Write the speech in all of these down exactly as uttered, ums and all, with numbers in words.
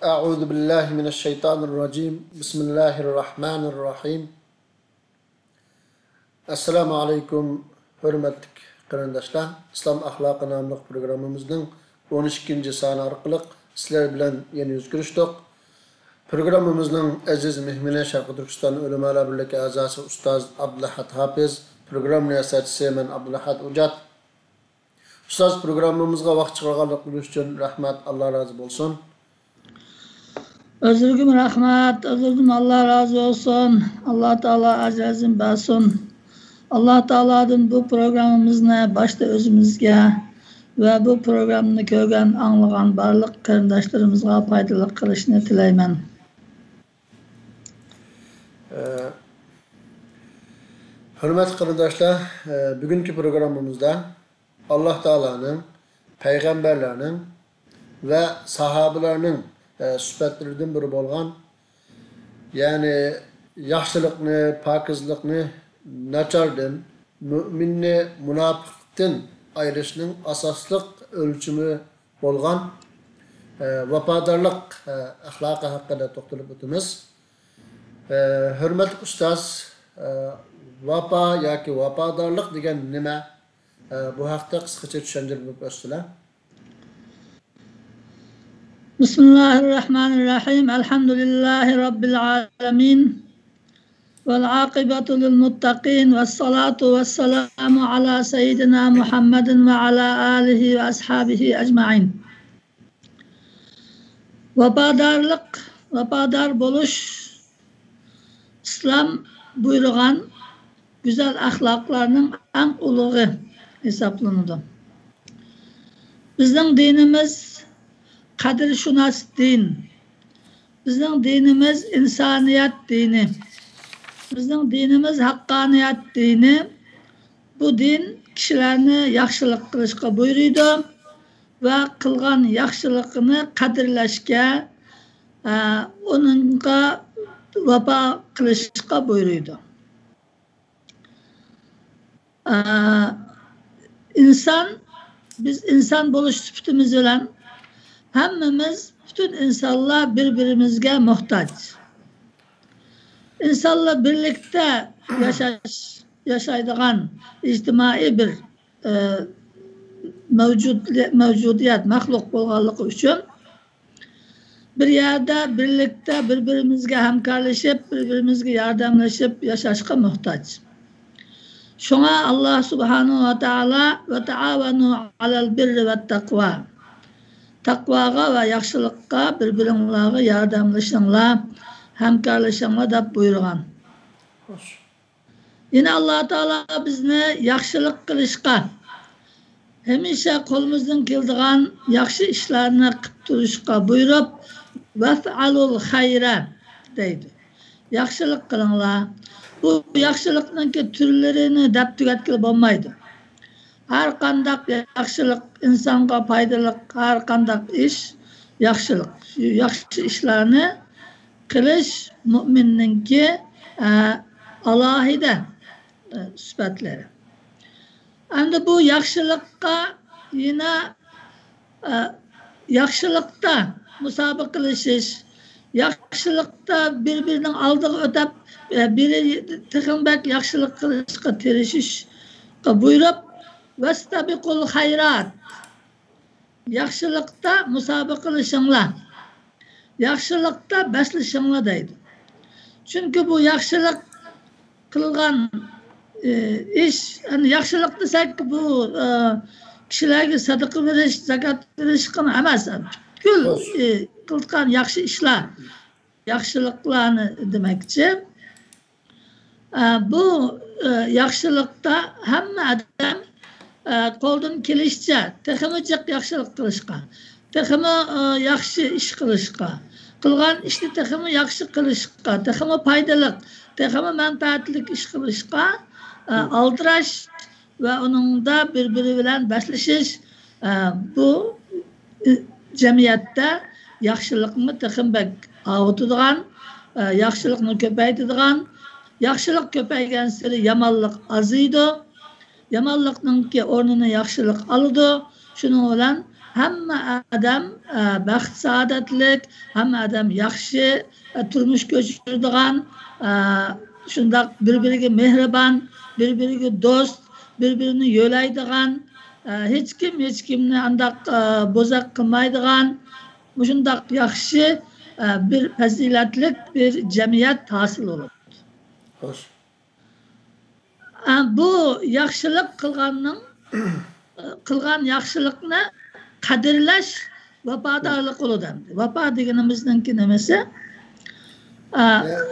أعوذ بالله من الشيطان الرجيم. بسم الله الرحمن الرحيم. ئەسسالامۇ ئەلەيكۇم، ھۆرمەتلىك قېرىنداشلار. ئىسلام ئەخلاقى ناملىق پروگراممىمىزنىڭ ئون ئىككىنچى سانى ئارقىلىق سىلەر بىلەن يەنە يۈز كۆرۈشتۇق. پروگراممىمىزنىڭ ئەزىز مېھمىنى شەرقىي تۈركىستان ئۆلىمالار بىرلىكى ئەزاسى ئۇستاز ئابدۇلئەھەد ھاپىز، پروگرامما رىياسەتچىسى مەن ئابدۇلئەھەد ئوجات. ئۇستاز، پروگراممىمىزغا ۋاقىت چىقارغانلىقىڭىز ئۈچۈن رەھمەت، ئاللا رازى بولسۇن. ئۆزلىرىگىمۇ رەھمەت، ئۆزلىرىدىن ئاللا رازى بولسۇن. ئاللا تائالا ئەجرىڭىزنى بەرسۇن. ئاللا تائالادىن بۇ پروگراممىمىزنى باشتا ئۆزىمىزگە ۋە بۇ پروگراممىنى كۆرگەن، ئاڭلىغان بارلىق قېرىنداشلىرىمىزغا پايدىلىق قىلىشىنى تىلەيمەن. ئە، ھۆرمەتلىك قېرىنداشلار، ئە، بۈگۈنكى پروگراممىمىزدا ئاللا تائالانىڭ، پەيغەمبەرلەرنىڭ ۋە ساھابىلەرنىڭ، ئە، سۈپەتلىرىدىن بىرى بولغان، يەنى ياخشىلىقنى، پاكىزلىقنى، ناچاردىن، مۆمىننى مۇناپىقتىن ئايرىشنىڭ ئاساسلىق ئۆلچىمى بولغان، ئە، ۋاپادارلىق، ئە، ئەخلاقى ھەققىدە توختىلىپ ئۆتىمىز. ئە، ھۆرمەتلىك ئۇستاز، ئە، ۋاپا ياكى ۋاپادارلىق دېگەن نېمە؟ ئە، بۇ ھەقتە قىسقىچە چۈشەندۈرۈپ ئۆتسىلە. بسم الله الرحمن الرحيم. الحمد لله رب العالمين. والعاقبة للمتقين. والصلاة والسلام على سيدنا محمد وعلى آله وأصحابه أجمعين. ۋاپادارلىق، ۋاپادار بولۇش ئىسلام بۇيرۇغان گۈزەل ئەخلاقلارنىڭ ئەڭ ئۇلۇغى ھېسابلىنىدۇ. بىزنىڭ دىنىمىز قەدىرشۇناس دىن. بىزنىڭ دىنىمىز ئىنسانىيەت دىنى. بىزنىڭ دىنىمىز ھەققانىيەت دىنى. بۇ دىن كىشىلەرنى ياخشىلىق قىلىشقا بۇيرۇيدۇ ۋە قىلغان ياخشىلىقىنى قەدىرلەشكە، ئە، ئۇنىڭغا ۋاپا قىلىشقا بۇيرۇيدۇ. ئە، ئىنسان، بىز ئىنسان بولۇش سۈپىتىمىز بىلەن ھەممىمىز، پۈتۈن ئىنسانلار بىر-بىرىمىزگە موھتاج. ئىنسانلار بىرلىكتە ياشاش، ياشايدىغان ئىجتىمائىي بىر، ئە، مەۋجۇد-، مەۋجۇدىيەت، مەخلۇق بولغانلىقى ئۈچۈن بىر يەردە بىرلىكتە بىر-بىرىمىزگە ھەمكارلىشىپ، بىر-بىرىمىزگە ياردەملىشىپ ياشاشقا موھتاج. شۇڭا ئاللا سۇبھانەھۇ ۋە تائالا «ۋە تائاۋەنۇ ئەلەل بىررى ۋەت تەقۋا»، تەقۋاغا ۋە ياخشىلىققا بىر-بىرىڭلارغا ياردەملىشىڭلار، ھەمكارلىشىڭلار دەپ بۇيرۇغان. خوش. يەنە ئاللا تائالا بىزنى ياخشىلىق قىلىشقا، ھەمىشە قولىمىزدىن كېلىدىغان ياخشى ئىشلارنى قىلىپ تۇرۇشقا بۇيرۇپ، «ۋەفئەلۇل خەيرە» دەيدۇ. ياخشىلىق قىلىڭلار. بۇ ياخشىلىقنىڭكى تۈرلىرىنى دەپ تۈگەتكىلى بولمايدۇ. ھەر قانداق ياخشىلىق، ئىنسانغا پايدىلىق ھەر قانداق ئىش ياخشىلىق. ياخشى ئىشلارنى قىلىش مۇئمىننىڭكى، ئە، ئالاھىدە، ئە، سۈپەتلىرى. ئەمدى بۇ ياخشىلىققا يەنە، ئە، ياخشىلىقتا مۇسابىقىلىشىش، ياخشىلىقتا بىر-بىرىنىڭ ئالدىغا ئۆتەپ، ئە، بىرى تېخىمۇ بەك ياخشىلىق قىلىشقا تىرىشىشقا بۇيرۇپ، «ۋەستەبىقۇل خەيرات»، ياخشىلىقتا مۇسابىقىلىشىڭلار، ياخشىلىقتا بەسلىشىڭلار دەيدۇ. چۈنكى بۇ ياخشىلىق قىلغان، ئى، ئىش، يەنى ياخشىلىق دېسەك، بۇ، ئى، كىشىلەرگە سەدىقە بېرىش، زاكات بېرىشقىلا ئەمەس، پۈتكۈل، خوش. ئى، قىلىدىغان ياخشى ئىشلار، ياخشىلىقلارنى دېمەكچى. ئە، بۇ، ئە، ياخشىلىقتا ھەممە ئادەم، ئە، قولدىن كېلىشىچە تېخىمۇ جىق ياخشىلىق قىلىشقا، تېخىمۇ، ئە، ياخشى ئىش قىلىشقا، قىلغان ئىشنى تېخىمۇ ياخشى قىلىشقا، تېخىمۇ پايدىلىق، تېخىمۇ مەنپەئەتلىك ئىش قىلىشقا، ئە، ئالدىراش ۋە ئۇنىڭدا بىر-بىرى بىلەن بەسلىشىش، ئە، بۇ، ئى، جەمئىيەتتە ياخشىلىقنى تېخىمۇ بەك ئاۋۇتىدىغان، ئە، ياخشىلىقنى كۆپەيتىدىغان، ياخشىلىق كۆپەيگەنسېرى يامانلىق ئازىيىدۇ، يامانلىقنىڭكى ئورنىنى ياخشىلىق ئالىدۇ. شۇنىڭ بىلەن ھەممە ئادەم، ئە، بەخت-سائادەتلىك، ھەممە ئادەم ياخشى، ئە، تۇرمۇش كۆچۈرىدىغان، ئە، شۇنداق بىر-بىرىگە مېھرىبان، بىر-بىرىگە دوست، بىر-بىرىنى يۆلەيدىغان، ئە، ھېچكىم ھېچكىمنى ئانداق، ئە، بوزەك قىلمايدىغان، مۇشۇنداق ياخشى، ئە، بىر پەزىلەتلىك بىر جەمئىيەت ھاسىل بولىدۇ. خوش. ئە، بۇ ياخشىلىق قىلغاننىڭ، قىلغان ياخشىلىقنى قەدىرلەش ۋاپادارلىق بولىدۇ ئەمدى. ۋاپا دېگىنىمىزنىڭكى نېمىسى؟ ئە، يە-،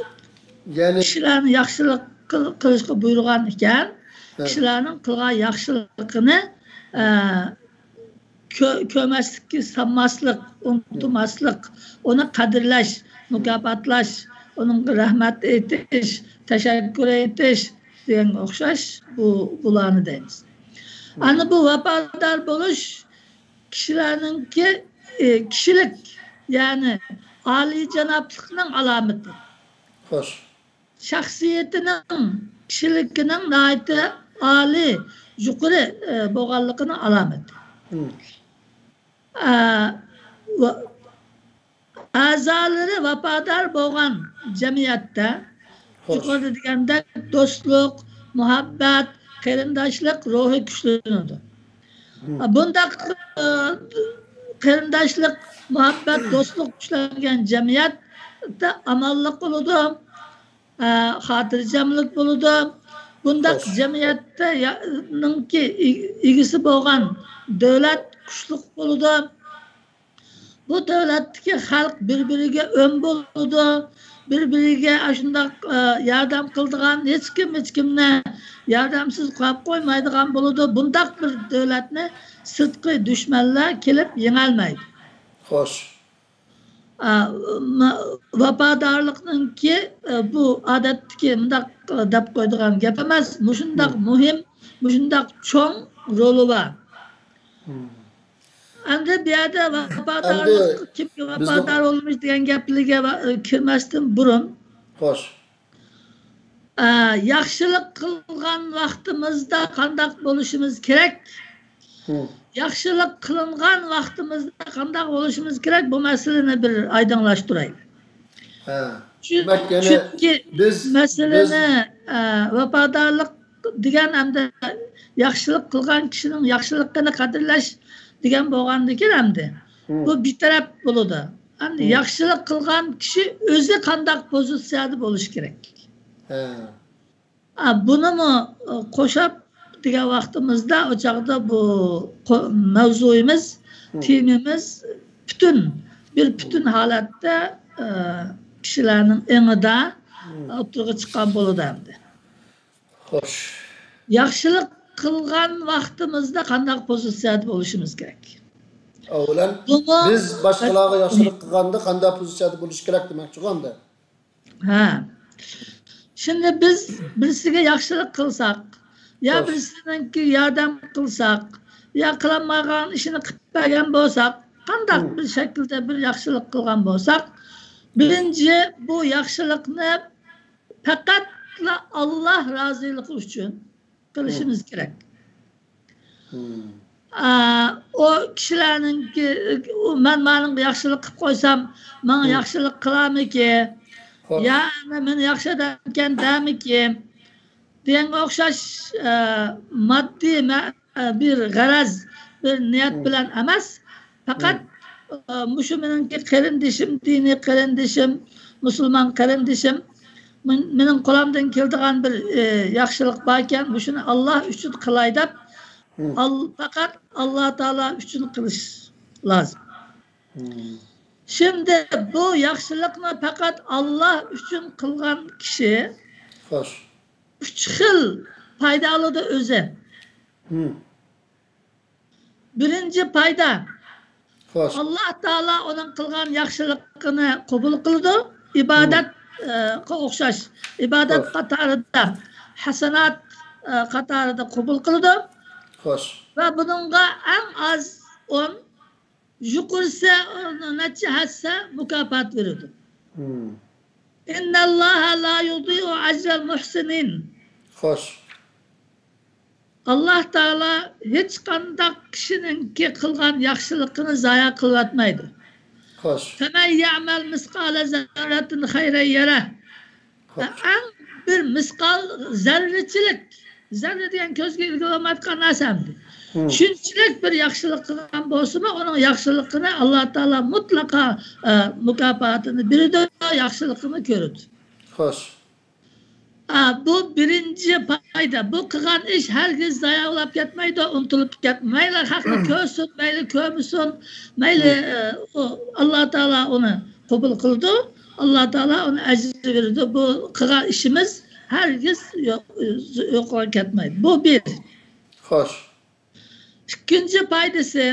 يەنى كىشىلەرنى ياخشىلىق قىل-، قىلىشقا بۇيرۇغان ئىكەن، ھە. كىشىلەرنىڭ قىلغان ياخشىلىقىنى، ئە، كۆ-، كۆرمەسلىككە سالماسلىق، ئۇنتۇماسلىق، ئۇنى قەدىرلەش، مۇكاپاتلاش، ئۇنىڭغا رەھمەت ئېيتىش، تەشەككۈر ئېيتىش دېگەنگە ئوخشاش بۇ، بۇلارنى دەيمىز. ئانا بۇ ۋاپادار بولۇش كىشىلەرنىڭكى، ئى، كىشىلىك، يەنى ئالىيجانابلىقنىڭ ئالامىتى. خوش. شەخسىيىتىنىڭ، كىشىلىكىنىڭ ناھايىتى ئالىي، يۇقىرى، ئى، بولغانلىقىنىڭ ئالامىتى. مم. ئە، ۋە ئەزالىرى ۋاپادار بولغان جەمئىيەتتە، خوش. يۇقىرىدا دېگەندەك، دوستلۇق، مۇھەببەت، قېرىنداشلىق روھى كۈچلىنىدۇ. مم. بۇنداق، ئە، قېرىنداشلىق، مۇھەببەت، دوستلۇق كۈچلەنگەن جەمئىيەتتە ئامانلىق بولىدۇ. ئە، خاتىرجەملىك بولىدۇ. بۇنداق خوش. جەمئىيەتتە يا-، نىڭكى ئىگ-، ئىگىسى بولغان دۆلەت كۈچلۈك بولىدۇ. بۇ دۆلەتتىكى خەلق بىر-بىرىگە ئۆم بولىدۇ. بىر-بىرىگە ئاشۇنداق، ئە، ياردەم قىلىدىغان، ھېچكىم ھېچكىمنى ياردەمسىز قويۇپ قويمايدىغان بولىدۇ. بۇنداق بىر دۆلەتنى سىرتقى دۈشمەنلەر كېلىپ يېڭەلمەيدۇ. خوش. ئا، ما-، ۋاپادارلىقنىڭكى، ئە، بۇ ئادەتتىكى مۇنداق، ئە، دەپ قويىدىغان گەپ ئەمەس. مۇشۇنداق مۇھىم، مۇشۇنداق چوڭ رولى بار. مم. ئەمدى بۇ يەردە ۋاپادارلىق، ئەمدى كىمگە ۋاپادار بولىمىز دېگەن گەپلەرگە ۋا-، ئە، كىرمەستىن بۇرۇن، خوش. ئە، ياخشىلىق قىلغان ۋاقتىمىزدا قانداق بولۇشىمىز كېرەك؟ مم. ياخشىلىق قىلىنغان ۋاقتىمىزدا قانداق بولۇشىمىز كېرەك؟ بۇ مەسىلىنى بىر ئايدىڭلاشتۇرايلى. ھە. چۈ-، دېمەك، يەنى چۈنكى بىز، مەسىلىنى، بىز ئە، ۋاپادارلىق دېگەن ئەمدى ياخشىلىق قىلغان كىشىنىڭ ياخشىلىقىنى قەدىرلەش دېگەن بولغاندىكىن ئەمدى مم. بۇ بىر تەرەپ بولىدۇ. ئەمدى مم. ياخشىلىق قىلغان كىشى ئۆزى قانداق پوزىتسىيەدە بولۇشى كېرەك؟ ھە. ئا، بۇنىمۇ، ئە، قوشاپ دېگەن ۋاقتىمىزدا، ئۇ چاغدا بۇ قو-، مەۋزۇيىمىز، مم. تېمىمىز پۈتۈن، بىر پۈتۈن ھالەتتە، ئە، كىشىلەرنىڭ ئېڭىدا مم. ئوتتۇرىغا چىققان بولىدۇ ئەمدى. خوش. ياخشىلىق قىلغان ۋاقتىمىزدا قانداق پوزىتسىيەدە بولۇشىمىز كېرەك؟ ئەۋۋەلەن، بۇمۇ بىز باشقىلارغا ياخشىلىق قىلغاندا قانداق پوزىتسىيەدە بولۇش كېرەك دېمەكچىغۇ ئەمدى؟ ھە. شۇندى بىز بىرسىگە ياخشىلىق قىلساق، يا خوش. بىرسىنىڭكى ياردەم قىلساق، يا قىلالمايدىغان ئىشىنى قىلىپ بەرگەن بولساق، قانداق مم. بىر شەكىلدە بىر ياخشىلىق قىلغان بولساق، بىرىنچى، بۇ ياخشىلىقنى پەقەتلا ئاللاھ رازىلىقى ئۈچۈن قىلىشىمىز مم. كېرەك. مم. ئا، ئۇ كىشىلەرنىڭكى، ئۇ مەن مانىڭغا ياخشىلىق قىلىپ قويسام، ماڭا مم. ياخشىلىق قىلارمىكى؟ خوش. يا مېنى ياخشى ئادەمكەن دەمىكى؟ دېگەنگە ئوخشاش، ئە، ماددىي مە-، ئە، بىر غەرەز، بىر نىيەت مم. بىلەن ئەمەس، پەقەت، مم. ئە، مۇشۇ مېنىڭكى قېرىندىشىم، دىنىي قېرىندىشىم، مۇسۇلمان قېرىندىشىم، مېن-، مېنىڭ قولۇمدىن كېلىدىغان بىر، ئە، ياخشىلىق باركەن، مۇشۇنى ئاللاھ ئۈچۈن قىلاي دەپ، مم. ئال-، پەقەت ئاللاھ تائالا ئۈچۈن قىلىش لازىم. مم. شۇندى بۇ ياخشىلىقنى پەقەت ئاللاھ ئۈچۈن قىلغان كىشى خوش. ئۈچ خىل پايدا ئالىدۇ ئۆزى. مم. بىرىنچى پايدا. خوش. ئاللاھ تائالا ئۇنىڭ قىلغان ياخشىلىقىنى قوبۇل قىلىدۇ. ئىبادەت، مم. ئە، قا ئوخشاش. ئىبادەت خوش. قاتارىدا، ھەسەنات، ئە، قاتارىدا قوبۇل قىلىدۇ. خوش. ۋە بۇنىڭغا ئەڭ ئاز ئون، يۇقىرىسى نەچچە ھەسسە مۇكاپات بېرىدۇ. مم. إن الله لا يضيع أجر المحسنين. خوش. ئاللاھ تائالا ھېچقانداق كىشىنىڭكى قىلغان ياخشىلىقىنى زايا قىلىۋەتمەيدۇ. خوش. فَمَن يَعْمَلْ مِثْقَالَ ذَرَّةٍ خَيْرًا يَرَهُ. خوش. ئەڭ بىر مىسقال زەررىچىلىك، زەررە دېگەن كۆزگە ئىلگىلى بولمايدىغان نەرسە ئەمدى. شۇنچىلىك بىر ياخشىلىق قىلغان بولسىمۇ، ئۇنىڭ ياخشىلىقىنى ئاللاھ تائالا مۇتلەقا، ئە، مۇكاپاتىنى بېرىدۇ، ياخشىلىقىنى كۆرىدۇ. خوش. ئا، بۇ بىرىنچى پايدا. بۇ قىلغان ئىش ھەرگىز زايا بولاپ كەتمەيدۇ، ئۇنتۇلۇپ كەتمەيدۇ. مەيلى خەقنى كۆرسۇن، مەيلى كۆرمىسۇن، مەيلى، ئە، ئۇ، ئاللاھ تائالا ئۇنى قوبۇل قىلىدۇ. ئاللاھ تائالا ئۇنى ئەجرى بېرىدۇ. بۇ قىلغان ئىشىمىز ھەرگىز يوق، يوقىغا كەتمەيدۇ. بۇ بىر. خوش. ئىككىنچى پايدىسى،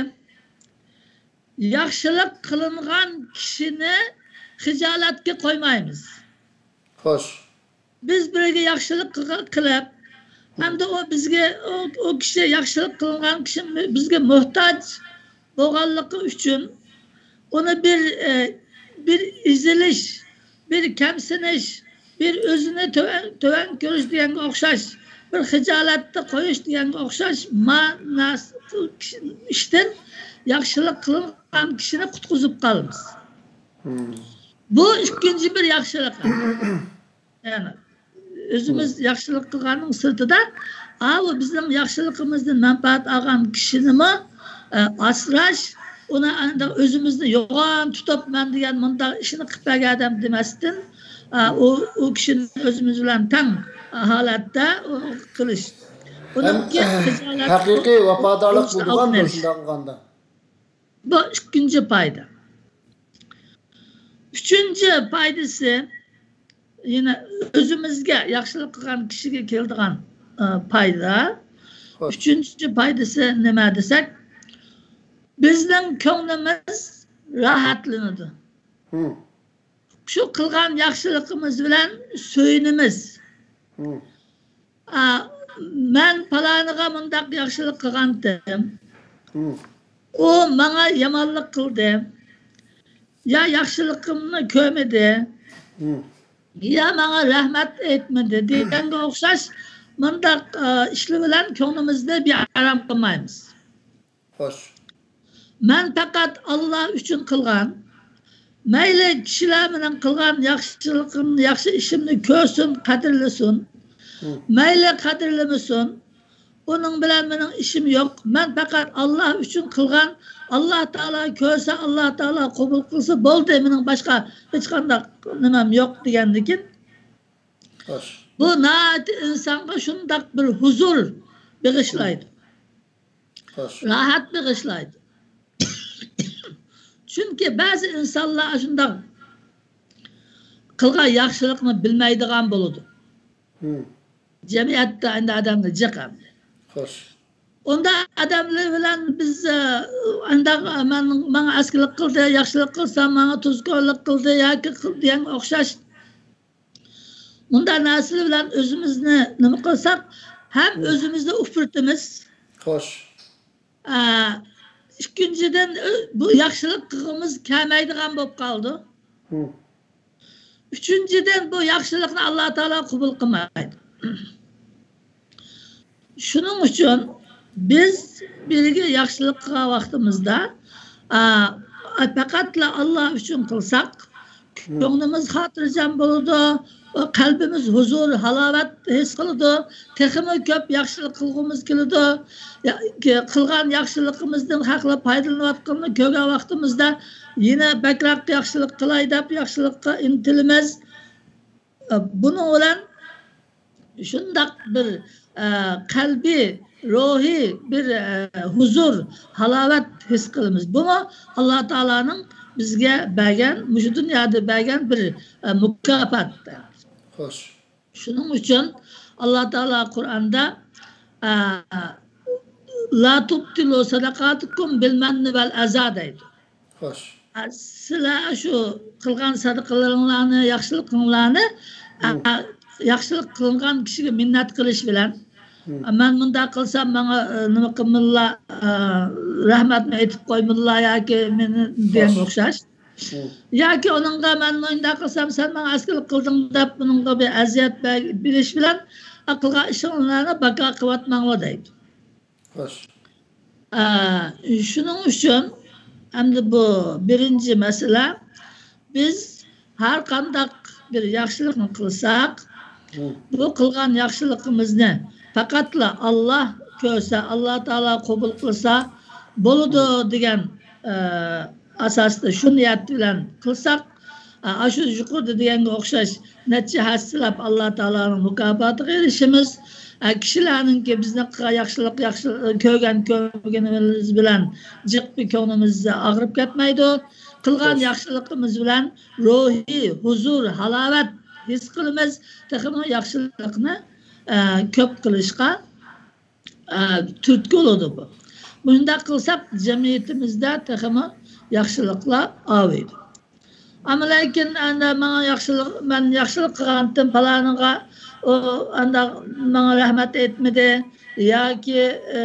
ياخشىلىق قىلىنغان كىشىنى خىجالەتكە قويمايمىز. خوش. بىز بىرىگە ياخشىلىق قىلغا-، قىلىپ، ھەمدە ئۇ بىزگە، ئۇ، ئۇ كىشى، ياخشىلىق قىلىنغان كىشى بىزگە موھتاج بولغانلىقى ئۈچۈن ئۇنى بىر، ئە، بىر ئېزىلىش، بىر كەمسىنىش، بىر ئۆزىنى تۆۋەن، تۆۋەن كۆرۈش دېگەنگە ئوخشاش، بىر خىجالەتتە قويۇش دېگەنگە ئوخشاش مەناسى ئىشتىن ياخشىلىق قىلىنغان كىشىنى قۇتقۇزۇپ قالىمىز. بۇ ئىككىنچى بىر ياخشىلىق. يەنى ئۆزىمىز ياخشىلىق قىلغاننىڭ سىرتىدا، ئاۋۇ بىزنىڭ ياخشىلىقىمىزدىن مەنپەئەت ئالغان كىشىنىمۇ، ئە، ئاسراش، ئۇنى ئانداق ئۆزىمىزنى يوغان تۇتۇپ، مەن دېگەن مۇنداق ئىشنى قىلىپ بەرگەن ئادەم دېمەستىن، ئە، ئۇ، ئۇ كىشىنى ئۆزىمىز بىلەن تەڭ ھالەتتە، ئۇ، قىلىش. ئۇنىڭكى ھەم خىجالەت ھەقىقىي ۋاپادارلىق بولىدىغان شۇنداق قىلغاندا. بۇ ئىككىنچى پايدا. ئۈچىنچى پايدىسى، يەنە ئۆزىمىزگە ياخشىلىق قىلغان كىشىگە كېلىدىغان، ئە، پايدا. خوش. ئۈچىنچى پايدىسى نېمە دېسەك، بىزنىڭ كۆڭلىمىز راھەتلىنىدۇ. شۇ قىلغان ياخشىلىقىمىز بىلەن سۆيۈنىمىز. ئا، مەن پالانىغا مۇنداق ياخشىلىق قىلغانتىم. ئۇ ماڭا يامانلىق قىلدى. يا ياخشىلىقىمنى كۆرمىدى. يا ماڭا رەھمەت ئېيتمىدى دېگەنگە ئوخشاش مۇنداق، ئا، ئىشلار بىلەن كۆڭلىمىزنى بىئارام قىلمايمىز. خوش. مەن پەقەت ئاللا ئۈچۈن قىلغان. مەيلى كىشىلەر مېنىڭ قىلغان ياخشىلىقىمنى، ياخشى ئىشىمنى كۆرسۇن، قەدىرلىسۇن. مەيلى قەدىرلىمىسۇن. ئۇنىڭ بىلەن مېنىڭ ئىشىم يوق. مەن پەقەت ئاللا ئۈچۈن قىلغان. ئاللا تائالا كۆرسە، ئاللا تائالا قوبۇل قىلسا بولدى. مېنىڭ باشقا ھېچقانداق نېمەم يوق دېگەندىكىن. خوش. بۇ ناھايىتى ئىنسانغا شۇنداق بىر ھۇزۇر بېغىشلايدۇ. خوش. راھەت بېغىشلايدۇ. چۈنكى بەزى ئىنسانلار ئاشۇنداق قىلغان ياخشىلىقنى بىلمەيدىغان بولىدۇ. جەمئىيەتتە ئەندى ئادەملەر جىق ئەمدى. خوش. ئۇنداق ئادەملەر بىلەن بىز، ئە، ئانداق، مەن، ماڭا ئەسكىلىك قىلدى، ياخشىلىق قىلسام ماڭا تۇزكورلۇق قىلدى ياكى قىل-، دېگەنگە ئوخشاش مۇنداق نەرسىلەر بىلەن ئۆزىمىزنى نېمە قىلساق، ھەم ئۆزىمىزنى ئۇپرىتىمىز. خوش. ئە، ئىككىنچىدىن، ئۆ-، بۇ ياخشىلىق قىلغۇمىز كەلمەيدىغان بولۇپ قالىدۇ. ئۈچىنچىدىن، بۇ ياخشىلىقنى ئاللا تائالا قوبۇل قىلمايدۇ. شۇنىڭ ئۈچۈن بىز بىرىگە ياخشىلىق قىلغان ۋاقتىمىزدا، ئا، پەقەتلا ئاللا ئۈچۈن قىلساق، كۆڭلىمىز خاتىرجەم بولىدۇ، قەلبىمىز ھۇزۇر، ھالاۋەت ھېس قىلىدۇ، تېخىمۇ كۆپ ياخشىلىق قىلغۇمىز كېلىدۇ. يا-، قىلغان ياخشىلىقىمىزدىن خەقلەر پايدىلىنىۋاتقىنىنى كۆرگەن ۋاقتىمىزدا يەنە بەكرەك ياخشىلىق قىلاي دەپ ياخشىلىققا ئىنتىلىمىز. بۇنىڭ بىلەن شۇنداق بىر، ئە، قەلبىي، روھىي بىر، ئە، ھۇزۇر، ھالاۋەت ھېس قىلىمىز. بۇمۇ ئاللا تائالانىڭ بىزگە بەرگەن، مۇشۇ دۇنيادا بەرگەن بىر، ئە، مۇكاپات. خوش. شۇنىڭ ئۈچۈن ئاللا تائالا قۇرئاندا، ئە، «لا تبطلوا صدقاتكم بالمن والأذى» دەيدۇ. خوش. سىلەر شۇ قىلغان سەدىقىلىرىڭلارنى، ياخشىلىقىڭلارنى، ئە، ياخشىلىق قىلىنغان كىشىگە مىننەت قىلىش بىلەن، مەن مۇنداق قىلسام ماڭا، ئە، نېمە قىلمىدىلا، ئە، رەھمەتنى ئېيتىپ قويمىدىلا ياكى مېنى دېگەنگە ئوخشاش. ياكى ئۇنىڭغا مەن مۇنداق قىلسام سەن ماڭا ئەسكىلىك قىلدىڭ دەپ ئۇنىڭغا بىر ئەزىيەت بە-، بېرىش بىلەن، ئە، قىلغان ئىشىڭلارنى بىكار قىلىۋەتمەڭلار دەيدۇ. خوش. ئە، شۇنىڭ ئۈچۈن ئەمدى بۇ بىرىنچى مەسىلە، بىز ھەر قانداق بىر ياخشىلىقنى قىلساق، بۇ قىلغان ياخشىلىقىمىزنى پەقەتلا ئاللا كۆرسە، ئاللا تائالا قوبۇل قىلسا بولىدۇ دېگەن، ئە، ئاساستا شۇ نىيەت بىلەن قىلساق، ئە، ئاشۇ يۇقىرىدا دېگەنگە ئوخشاش نەچچە ھەسسىلەپ ئاللا تائالانىڭ مۇكاپاتىغا ئېرىشىمىز. ئە، كىشىلەرنىڭكى بىزنىڭ قىلغان ياخشىلىق، ياخشى، كۆرگەن كۆرمىگىنىمىز بىلەن جىق بىر كۆڭلىمىز ئاغرىپ كەتمەيدۇ. قىلغان ياخشىلىقىمىز بىلەن روھىي ھۇزۇر، ھالاۋەت ھېس قىلىمىز. تېخىمۇ ياخشىلىقنى، ئە، كۆپ قىلىشقا، ئە، تۈرتكە بولىدۇ بۇ. مۇشۇنداق قىلساق، جەمئىيىتىمىزدە تېخىمۇ ياخشىلىقلار ئاۋۇيدۇ. ئەمما لېكىن ئەندە ماڭا ياخشىلىق، مەن ياخشىلىق قىلغانتىم پالانىغا، ئۇ ئانداق ماڭا رەھمەت ئېيتمىدى ياكى، ئە،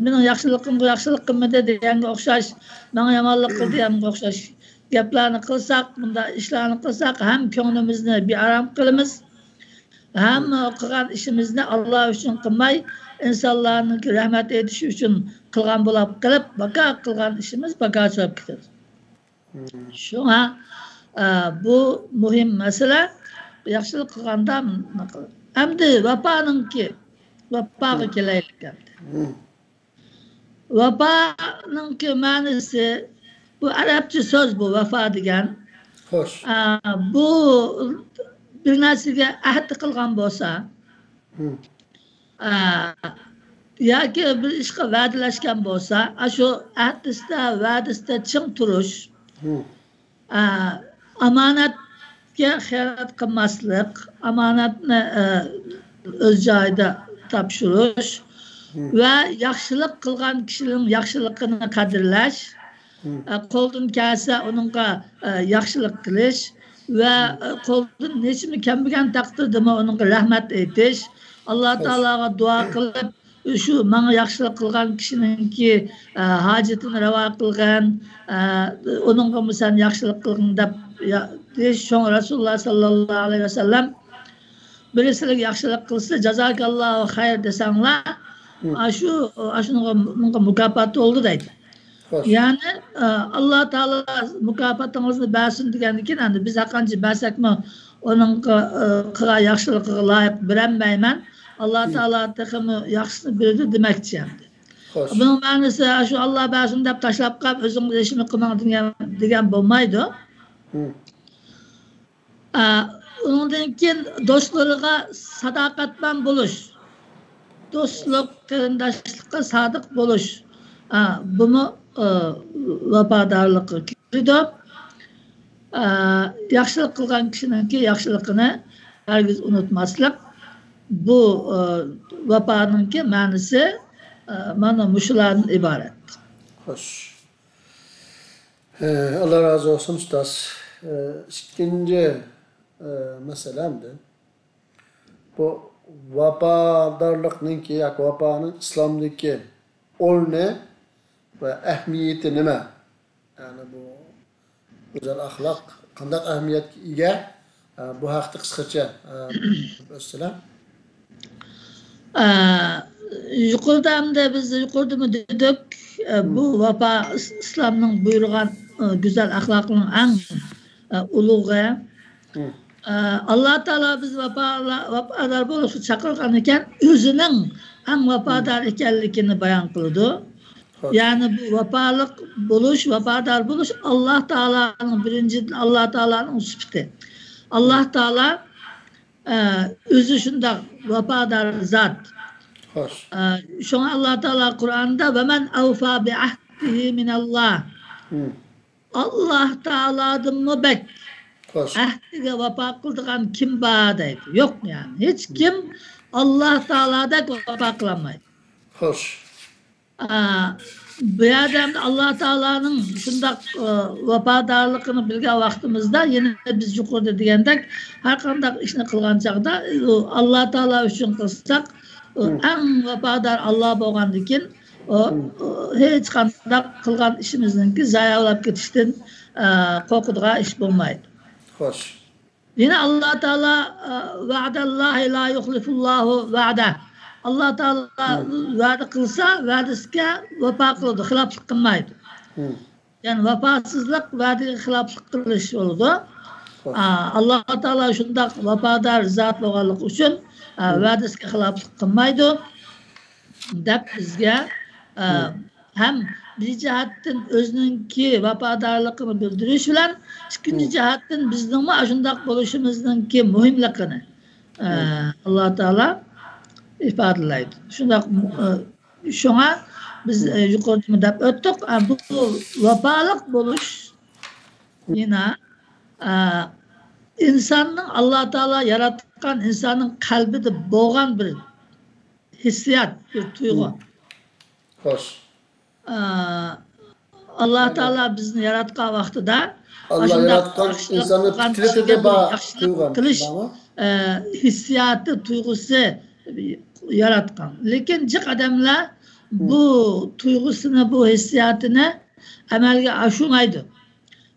مېنىڭ ياخشىلىقىمغا ياخشىلىق قىلمىدى دېگەنگە ئوخشاش، ماڭا يامانلىق قىلدى دېگەنگە ئوخشاش گەپلەرنى قىلساق، بۇنداق ئىشلارنى قىلساق، ھەم كۆڭلىمىزنى بىئارام قىلىمىز، ھەم قىلغان ئىشىمىزنى ئاللا ئۈچۈن قىلماي، ئىنسانلارنىڭكى رەھمەت ئېيتىشى ئۈچۈن قىلغان بولاپ قېلىپ، بىكار قىلغان ئىشىمىز بىكارچە بولۇپ كېتىدۇ. شۇڭا، ئە، بۇ مۇھىم مەسىلە. ياخشىلىق قىلغاندا، ئەمدى ۋاپانىڭكى، ۋاپاغا كېلەيلىك ئەمدى. ۋاپانىڭكى مەنىسى، بۇ ئەرەبچە سۆز بۇ، ۋاپا دېگەن. خوش. ئە، بۇ بىر نەرسىگە ئەھدى قىلغان بولسا، ئە، ياكى بىر ئىشقا ۋەدىلەشكەن بولسا، ئاشۇ ئەھدىسىدە، ۋەدىسىدە چىڭ تۇرۇش. ئە، ئامانەتكە خىيانەت قىلماسلىق، ئامانەتنى، ئە، ئۆز جايىدا تاپشۇرۇش ۋە ياخشىلىق قىلغان كىشىنىڭ ياخشىلىقىنى قەدىرلەش، ئە، قولدىن كەلسە ئۇنىڭغا، ئە، ياخشىلىق قىلىش ۋە، ئە، قولدىن ھېچنېمە كەلمىگەن تەقدىردىمۇ ئۇنىڭغا رەھمەت ئېيتىش، ئاللا تائالاغا دۇئا قىلىپ، شۇ ماڭا ياخشىلىق قىلغان كىشىنىڭكى، ئە، ھاجىتىنى راۋا قىلغىن، ئە، ئۇنىڭغىمۇ سەن ياخشىلىق قىلغىن دەپ، يا، دېيىش. شۇڭا رەسۇلۇللا ساللاللاھۇ ئەلەيھى ۋەسەللەم، بىرى سىلىگە ياخشىلىق قىلسا، جازاكاللاھۇ خەير دېسەڭلار، ئاشۇ، ئاشۇنىڭغا، بۇنىڭغا مۇكاپات بولدى دەيدۇ. خوش. يەنى، ئە، ئاللا تائالا مۇكاپاتىڭىزنى بەرسۇن دېگەندىن كېيىن، ئەمدى بىز ھەرقانچە بەرسەكمۇ، ئۇنىڭغا، ئە، قىلغان ياخشىلىقىغا لايىق بېرەلمەيمەن. ئاللا تائالا تېخىمۇ ياخشىسىنى بېرىدۇ دېمەكچى ئەمدى. خوش. بۇنىڭ مەنىسى، شۇ ئاللا بەرسۇن دەپ تاشلاپ قاپ، ئۆزىڭىز ھېچنېمە قىلماڭ دېگەن، دېگەن بولمايدۇ. ئە، ئۇنىڭدىن كېيىن دوستلىرىغا ساداقەتمەن بولۇش، دوستلۇق، قېرىنداشلىققا سادىق بولۇش، ئە، بۇمۇ، ئە، ۋاپادارلىققا كىرىدۇ. ئە، ياخشىلىق قىلغان كىشىنىڭكى ياخشىلىقىنى ھەرگىز ئۇنتۇماسلىق. بۇ، ئە، ۋاپانىڭكى مەنىسى، ئە، مانا مۇشۇلاردىن ئىبارەت. خوش. ھە، ئاللا رازى بولسۇن، ئۇستاز. ئە، ئىككىنچى، ئە، مەسىلە ئەمدى. بۇ ۋاپادارلىقنىڭكى ياكى ۋاپانىڭ ئىسلامدىكى ئورنى ۋە ئەھمىيىتى نېمە؟ يەنى بۇ گۈزەل ئەخلاق قانداق ئەھمىيەتكە ئىگە؟ ئە، بۇ ھەقتە قىسقىچە، ئە، ئۆتسىلە. ئە، يۇقىرىدا ئەمدى بىز يۇقىرىدىمۇ دېدۇق، ئە، بۇ ۋاپا ئىس-، ئىسلامنىڭ بۇيرۇغان، ئە، گۈزەل ئەخلاقنىڭ ئەڭ، ئە، ئۇلۇغى. ئە، ئاللا تائالا بىز ۋاپالا-، ۋاپادار بولۇشقا چاقىرغان ئىكەن، ئۆزىنىڭ ئەڭ ۋاپادار ئىكەنلىكىنى بايان قىلىدۇ. خوش. يەنى بۇ ۋاپالىق بولۇش، ۋاپادار بولۇش ئاللا تائالانىڭ، بىرىنچىدىن، ئاللا تائالانىڭ سۈپىتى. ئاللا تائالا، ئە، ئۆزى شۇنداق ۋاپادار زات. خوش. ئە، شۇڭا ئاللا تائالا قۇرئاندا، «ۋەمەن ئەۋفا بىئەھدىھى مىنەللا.» ئاللا تائالادىنمۇ بەك خوش. ئەھدىگە ۋاپا قىلىدىغان كىم بار دەيدۇ. يوق، يەنى ھېچ كىم ئاللا تائالادەك ۋاپا قىلالمايدۇ. خوش. ئا، بۇ يەردە ئەمدى ئاللا تائالانىڭ شۇنداق، ئا، ۋاپادارلىقىنى بىلگەن ۋاقتىمىزدا، يەنە بىز يۇقىرىدا دېگەندەك، ھەر قانداق ئىشنى قىلغان چاغدا، ئۇ ئاللا تائالا ئۈچۈن قىلساق، ئۇ ئەڭ ۋاپادار ئاللا بولغاندىكىن، ئۇ، ئۇ ھېچقانداق قىلغان ئىشىمىزنىڭكى زايا بولۇپ كېتىشتىن، ئا، قورقىدىغان ئىش بولمايدۇ. خوش. يەنە ئاللا تائالا، ئە، «ۋەئدەللاھى لا يۇخلىفۇللاھۇ ۋەئدەھ.» ئاللا تائالا ۋەدە قىلسا، ۋەدىسىگە ۋاپا قىلىدۇ، خىلاپلىق قىلمايدۇ. يەنى ۋاپاسىزلىق ۋەدىگە خىلاپلىق قىلىش بولىدۇ. ئاللا تائالا شۇنداق ۋاپادار زات بولغانلىقى ئۈچۈن، ئە، ۋەدىسىگە خىلاپلىق قىلمايدۇ دەپ بىزگە، ئە، ھەم بىر جەھەتتىن ئۆزىنىڭكى ۋاپادارلىقىنى بىلدۈرۈش بىلەن، ئىككىنچى جەھەتتىن بىزنىڭمۇ ئاشۇنداق بولۇشىمىزنىڭكى مۇھىملىقىنى، ئە، ئاللا تائالا ئىپادىلەيدۇ. شۇنداق، ئە، شۇڭا بىز، ئە، يۇقىرىدىمۇ دەپ ئۆتتۇق، ئە، بۇ ۋاپالىق بولۇش يەنە، ئە، ئىنساننىڭ، ئاللا تائالا ياراتقان ئىنساننىڭ قەلبىدە بولغان بىر ھېسسىيات، بىر تۇيغۇ. ئە، ئاللا تائالا بىزنى ياراتقان ۋاقتىدا ئاللا ئاشۇنداق ياراتقان ياخشىلىق ئىنساننىڭ قىلغان فىترىتىدە كىشىگە بىر بار ياخشىلىق تۇيغان، قىلىش، ئە، ھېسسىياتى، تۇيغۇسى ياراتقان. لېكىن جىق ئادەملەر بۇ تۇيغۇسىنى، بۇ ھېسسىياتىنى ئەمەلگە ئاشۇرمايدۇ.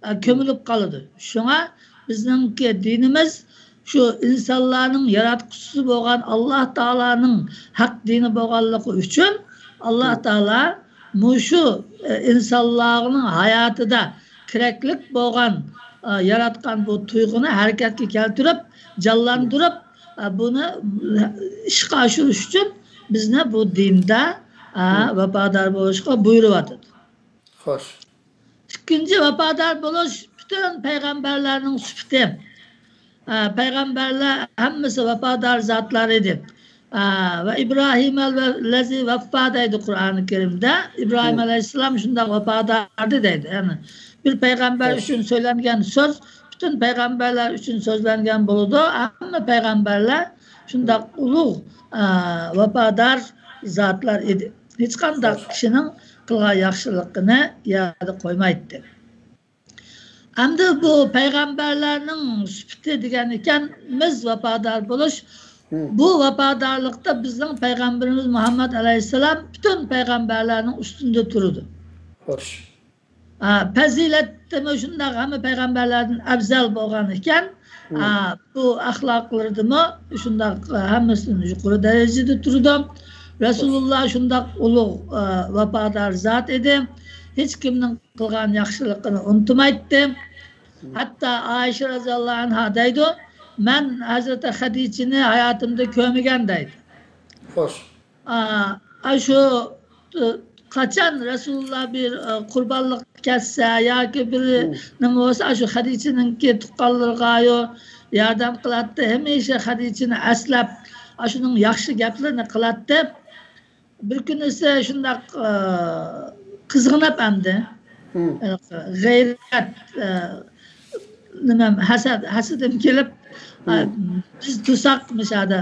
ئە، كۆمۈلۈپ قالىدۇ. شۇڭا بىزنىڭكى دىنىمىز شۇ ئىنسانلارنىڭ ياراتقۇچىسى بولغان ئاللا تائالانىڭ ھەق دىنى بولغانلىقى ئۈچۈن، ئاللا تائالا مۇشۇ، ئە، ئىنسانلارنىڭ ھاياتىدا كېرەكلىك بولغان، ئە، ياراتقان بۇ تۇيغۇنى ھەرىكەتكە كەلتۈرۈپ، جانلاندۇرۇپ، ئە، بۇنى ئىشقا ئاشۇرۇش ئۈچۈن بىزنى بۇ دىندا، ئە، ۋاپادار بولۇشقا بۇيرۇۋاتىدۇ. خوش. ئىككىنچى، ۋاپادار بولۇش پۈتۈن پەيغەمبەرلەرنىڭ سۈپىتى. ئە، پەيغەمبەرلەر ھەممىسى ۋاپادار زاتلار ئىدى. ئە، ۋە ئىبراھىم لەزى ۋەففا دەيدۇ قۇرئانى كەرىمدە. ئىبراھىم ئەلەيھىسسالام شۇنداق ۋاپادار ئىدى دەيدۇ. يەنى بىر پەيغەمبەر ئۈچۈن سۆزلەنگەن سۆز پۈتۈن پەيغەمبەرلەر ئۈچۈن سۆزلەنگەن بولىدۇ. ھەممە پەيغەمبەرلەر شۇنداق ئۇلۇغ، ئە، ۋاپادار زاتلار ئىدى. ھېچقانداق كىشىنىڭ قىلغان ياخشىلىقىنى يەردە قويمايتتى. ئەمدى بۇ پەيغەمبەرلەرنىڭ سۈپىتى دېگەن ئىكەنمىز، ۋاپادار بولۇش. بۇ ۋاپادارلىقتا بىزنىڭ پەيغەمبىرىمىز مۇھەممەد ئەلەيھىسسالام پۈتۈن پەيغەمبەرلەرنىڭ ئۈستىدە تۇرىدۇ. خوش. ئا، پەزىلەتتىمۇ شۇنداق ھەممە پەيغەمبەرلەردىن ئەۋزەل بولغان ئىكەن. ئا، بۇ ئەخلاقلىرىدىمۇ شۇنداق، ئا، ھەممىسىدىن يۇقىرى دەرىجىدە تۇرىدۇ. رەسۇلۇللا شۇنداق ئۇلۇغ، ئا، ۋاپادار زات ئىدى. ھېچ كىمنىڭ قىلغان ياخشىلىقىنى ئۇنتۇمايتتى. ھەتتا ئائىشە رەزىياللاھۇ ئەنھا دەيدۇ، مەن ھەزرىتى خەدىچىنى ھاياتىمدا كۆرمىگەن دەيدۇ. خوش. ئا، ئاشۇ، ئە، قاچان رەسۇلۇللا بىر، ئە، قۇربانلىق كەسسە ياكى بىر نېمە بولسا، ئاشۇ خەدىچىنىڭكى تۇغقانلىرىغا ياردەم قىلاتتى. ھەمىشە خەدىچىنى ئەسلەپ، ئاشۇنىڭ ياخشى گەپلىرىنى قىلاتتى. بىر كۈنىسى شۇنداق، ئە، قىزغىنىپ ئەمدى. ئە، غەيرەت، ئە، نېمەم، ھەسەت، ھەسىتىم كېلىپ، ئە، بىز تۇرساق مۇشۇ يەردە،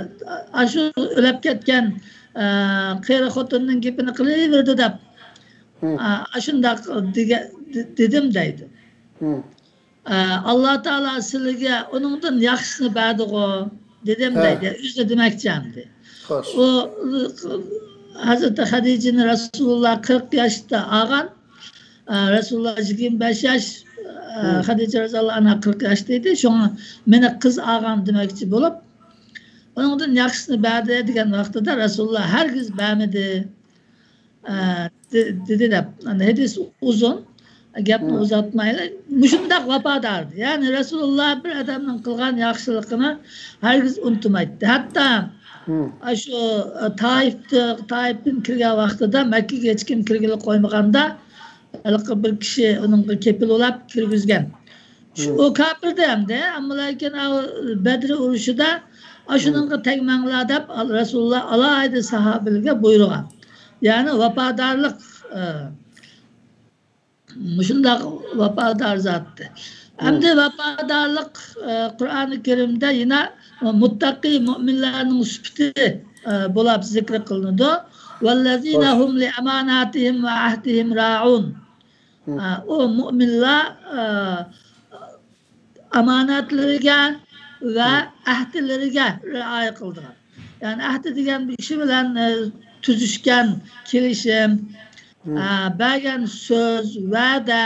ئاشۇ ئۆلۈپ كەتكەن، ئە، قېرى خوتۇننىڭ گېپىنى قىلىۋېرىدۇ دەپ، ئە، ئاشۇنداق دېگە-، دېدىم دەيدۇ. ئە، ئاللا تائالا سىلىگە ئۇنىڭدىن ياخشىسىنى بەردىغۇ، دېدىم دەيدۇ. ئۆزى دېمەكچى ئەمدى. خوش. ئۇ، ھەزرىتى خەدىجىنى رەسۇلۇللا قىرىق ياشتا ئالغان. ئە، رەسۇلۇللا يىگىرمە بەش ياش، ئە، خەدىجە رەزىياللاھۇ ئەنھا قىرىق ياشتا ئىدى. شۇڭا مېنى قىز ئالغان دېمەكچى بولۇپ، ئۇنىڭدىن ياخشىسىنى بەردى دېگەن ۋاقتىدا رەسۇلۇللا ھەرگىز بەرمىدى. ئە، دې-، دېدى دەپ، ئەنە ھەدىس ئۇزۇن، گەپنى ئۇزارتمايلى. مۇشۇنداق ۋاپادار ئىدى. يەنى رەسۇلۇللا بىر ئادەمنىڭ قىلغان ياخشىلىقىنى ھەرگىز ئۇنتۇمايتتى. ھەتتا ئاشۇ، ئە، تائىفتا، تائىپتىن كىرگەن ۋاقتىدا مەككىگە ھېچكىم كىرگىلى قويمىغاندا، ھېلىقى بىر كىشى ئۇنىڭغا كېپىل بولاپ كىرگۈزگەن. شۇ، ئۇ كاپىر ئىدى ئەمدى، ئەمما لېكىن ئاۋۇ بەدر ئۇرۇشىدا ئاشۇنىڭغا تەگمەڭلار دەپ رەسۇلۇللا ئالاھىدە ساھابىلەرگە بۇيرۇغان. يەنى ۋاپادارلىق، ئە، مۇشۇنداق ۋاپادار زاتتى. ئەمدى ۋاپادارلىق، ئە، قۇرئانى كەرىمدە يەنە مۇتتەقى مۇئمىنلارنىڭ سۈپىتى، ئە، بولاپ زىكىر قىلىنىدۇ. «ۋەللەزىنە ھۇم لىئەماناتىھىم ۋە ئەھدىھىم رائۇن.» ئە، ئۇ مۇئمىنلار، ئە، ئامانەتلىرىگە ۋە ئەھدىلىرىگە رىئايە قىلىدىغان. يەنى ئەھدى دېگەن بىر كىشى بىلەن، ئە، تۈزۈشكەن كېلىشىم، ئە، بەرگەن سۆز، ۋەدە،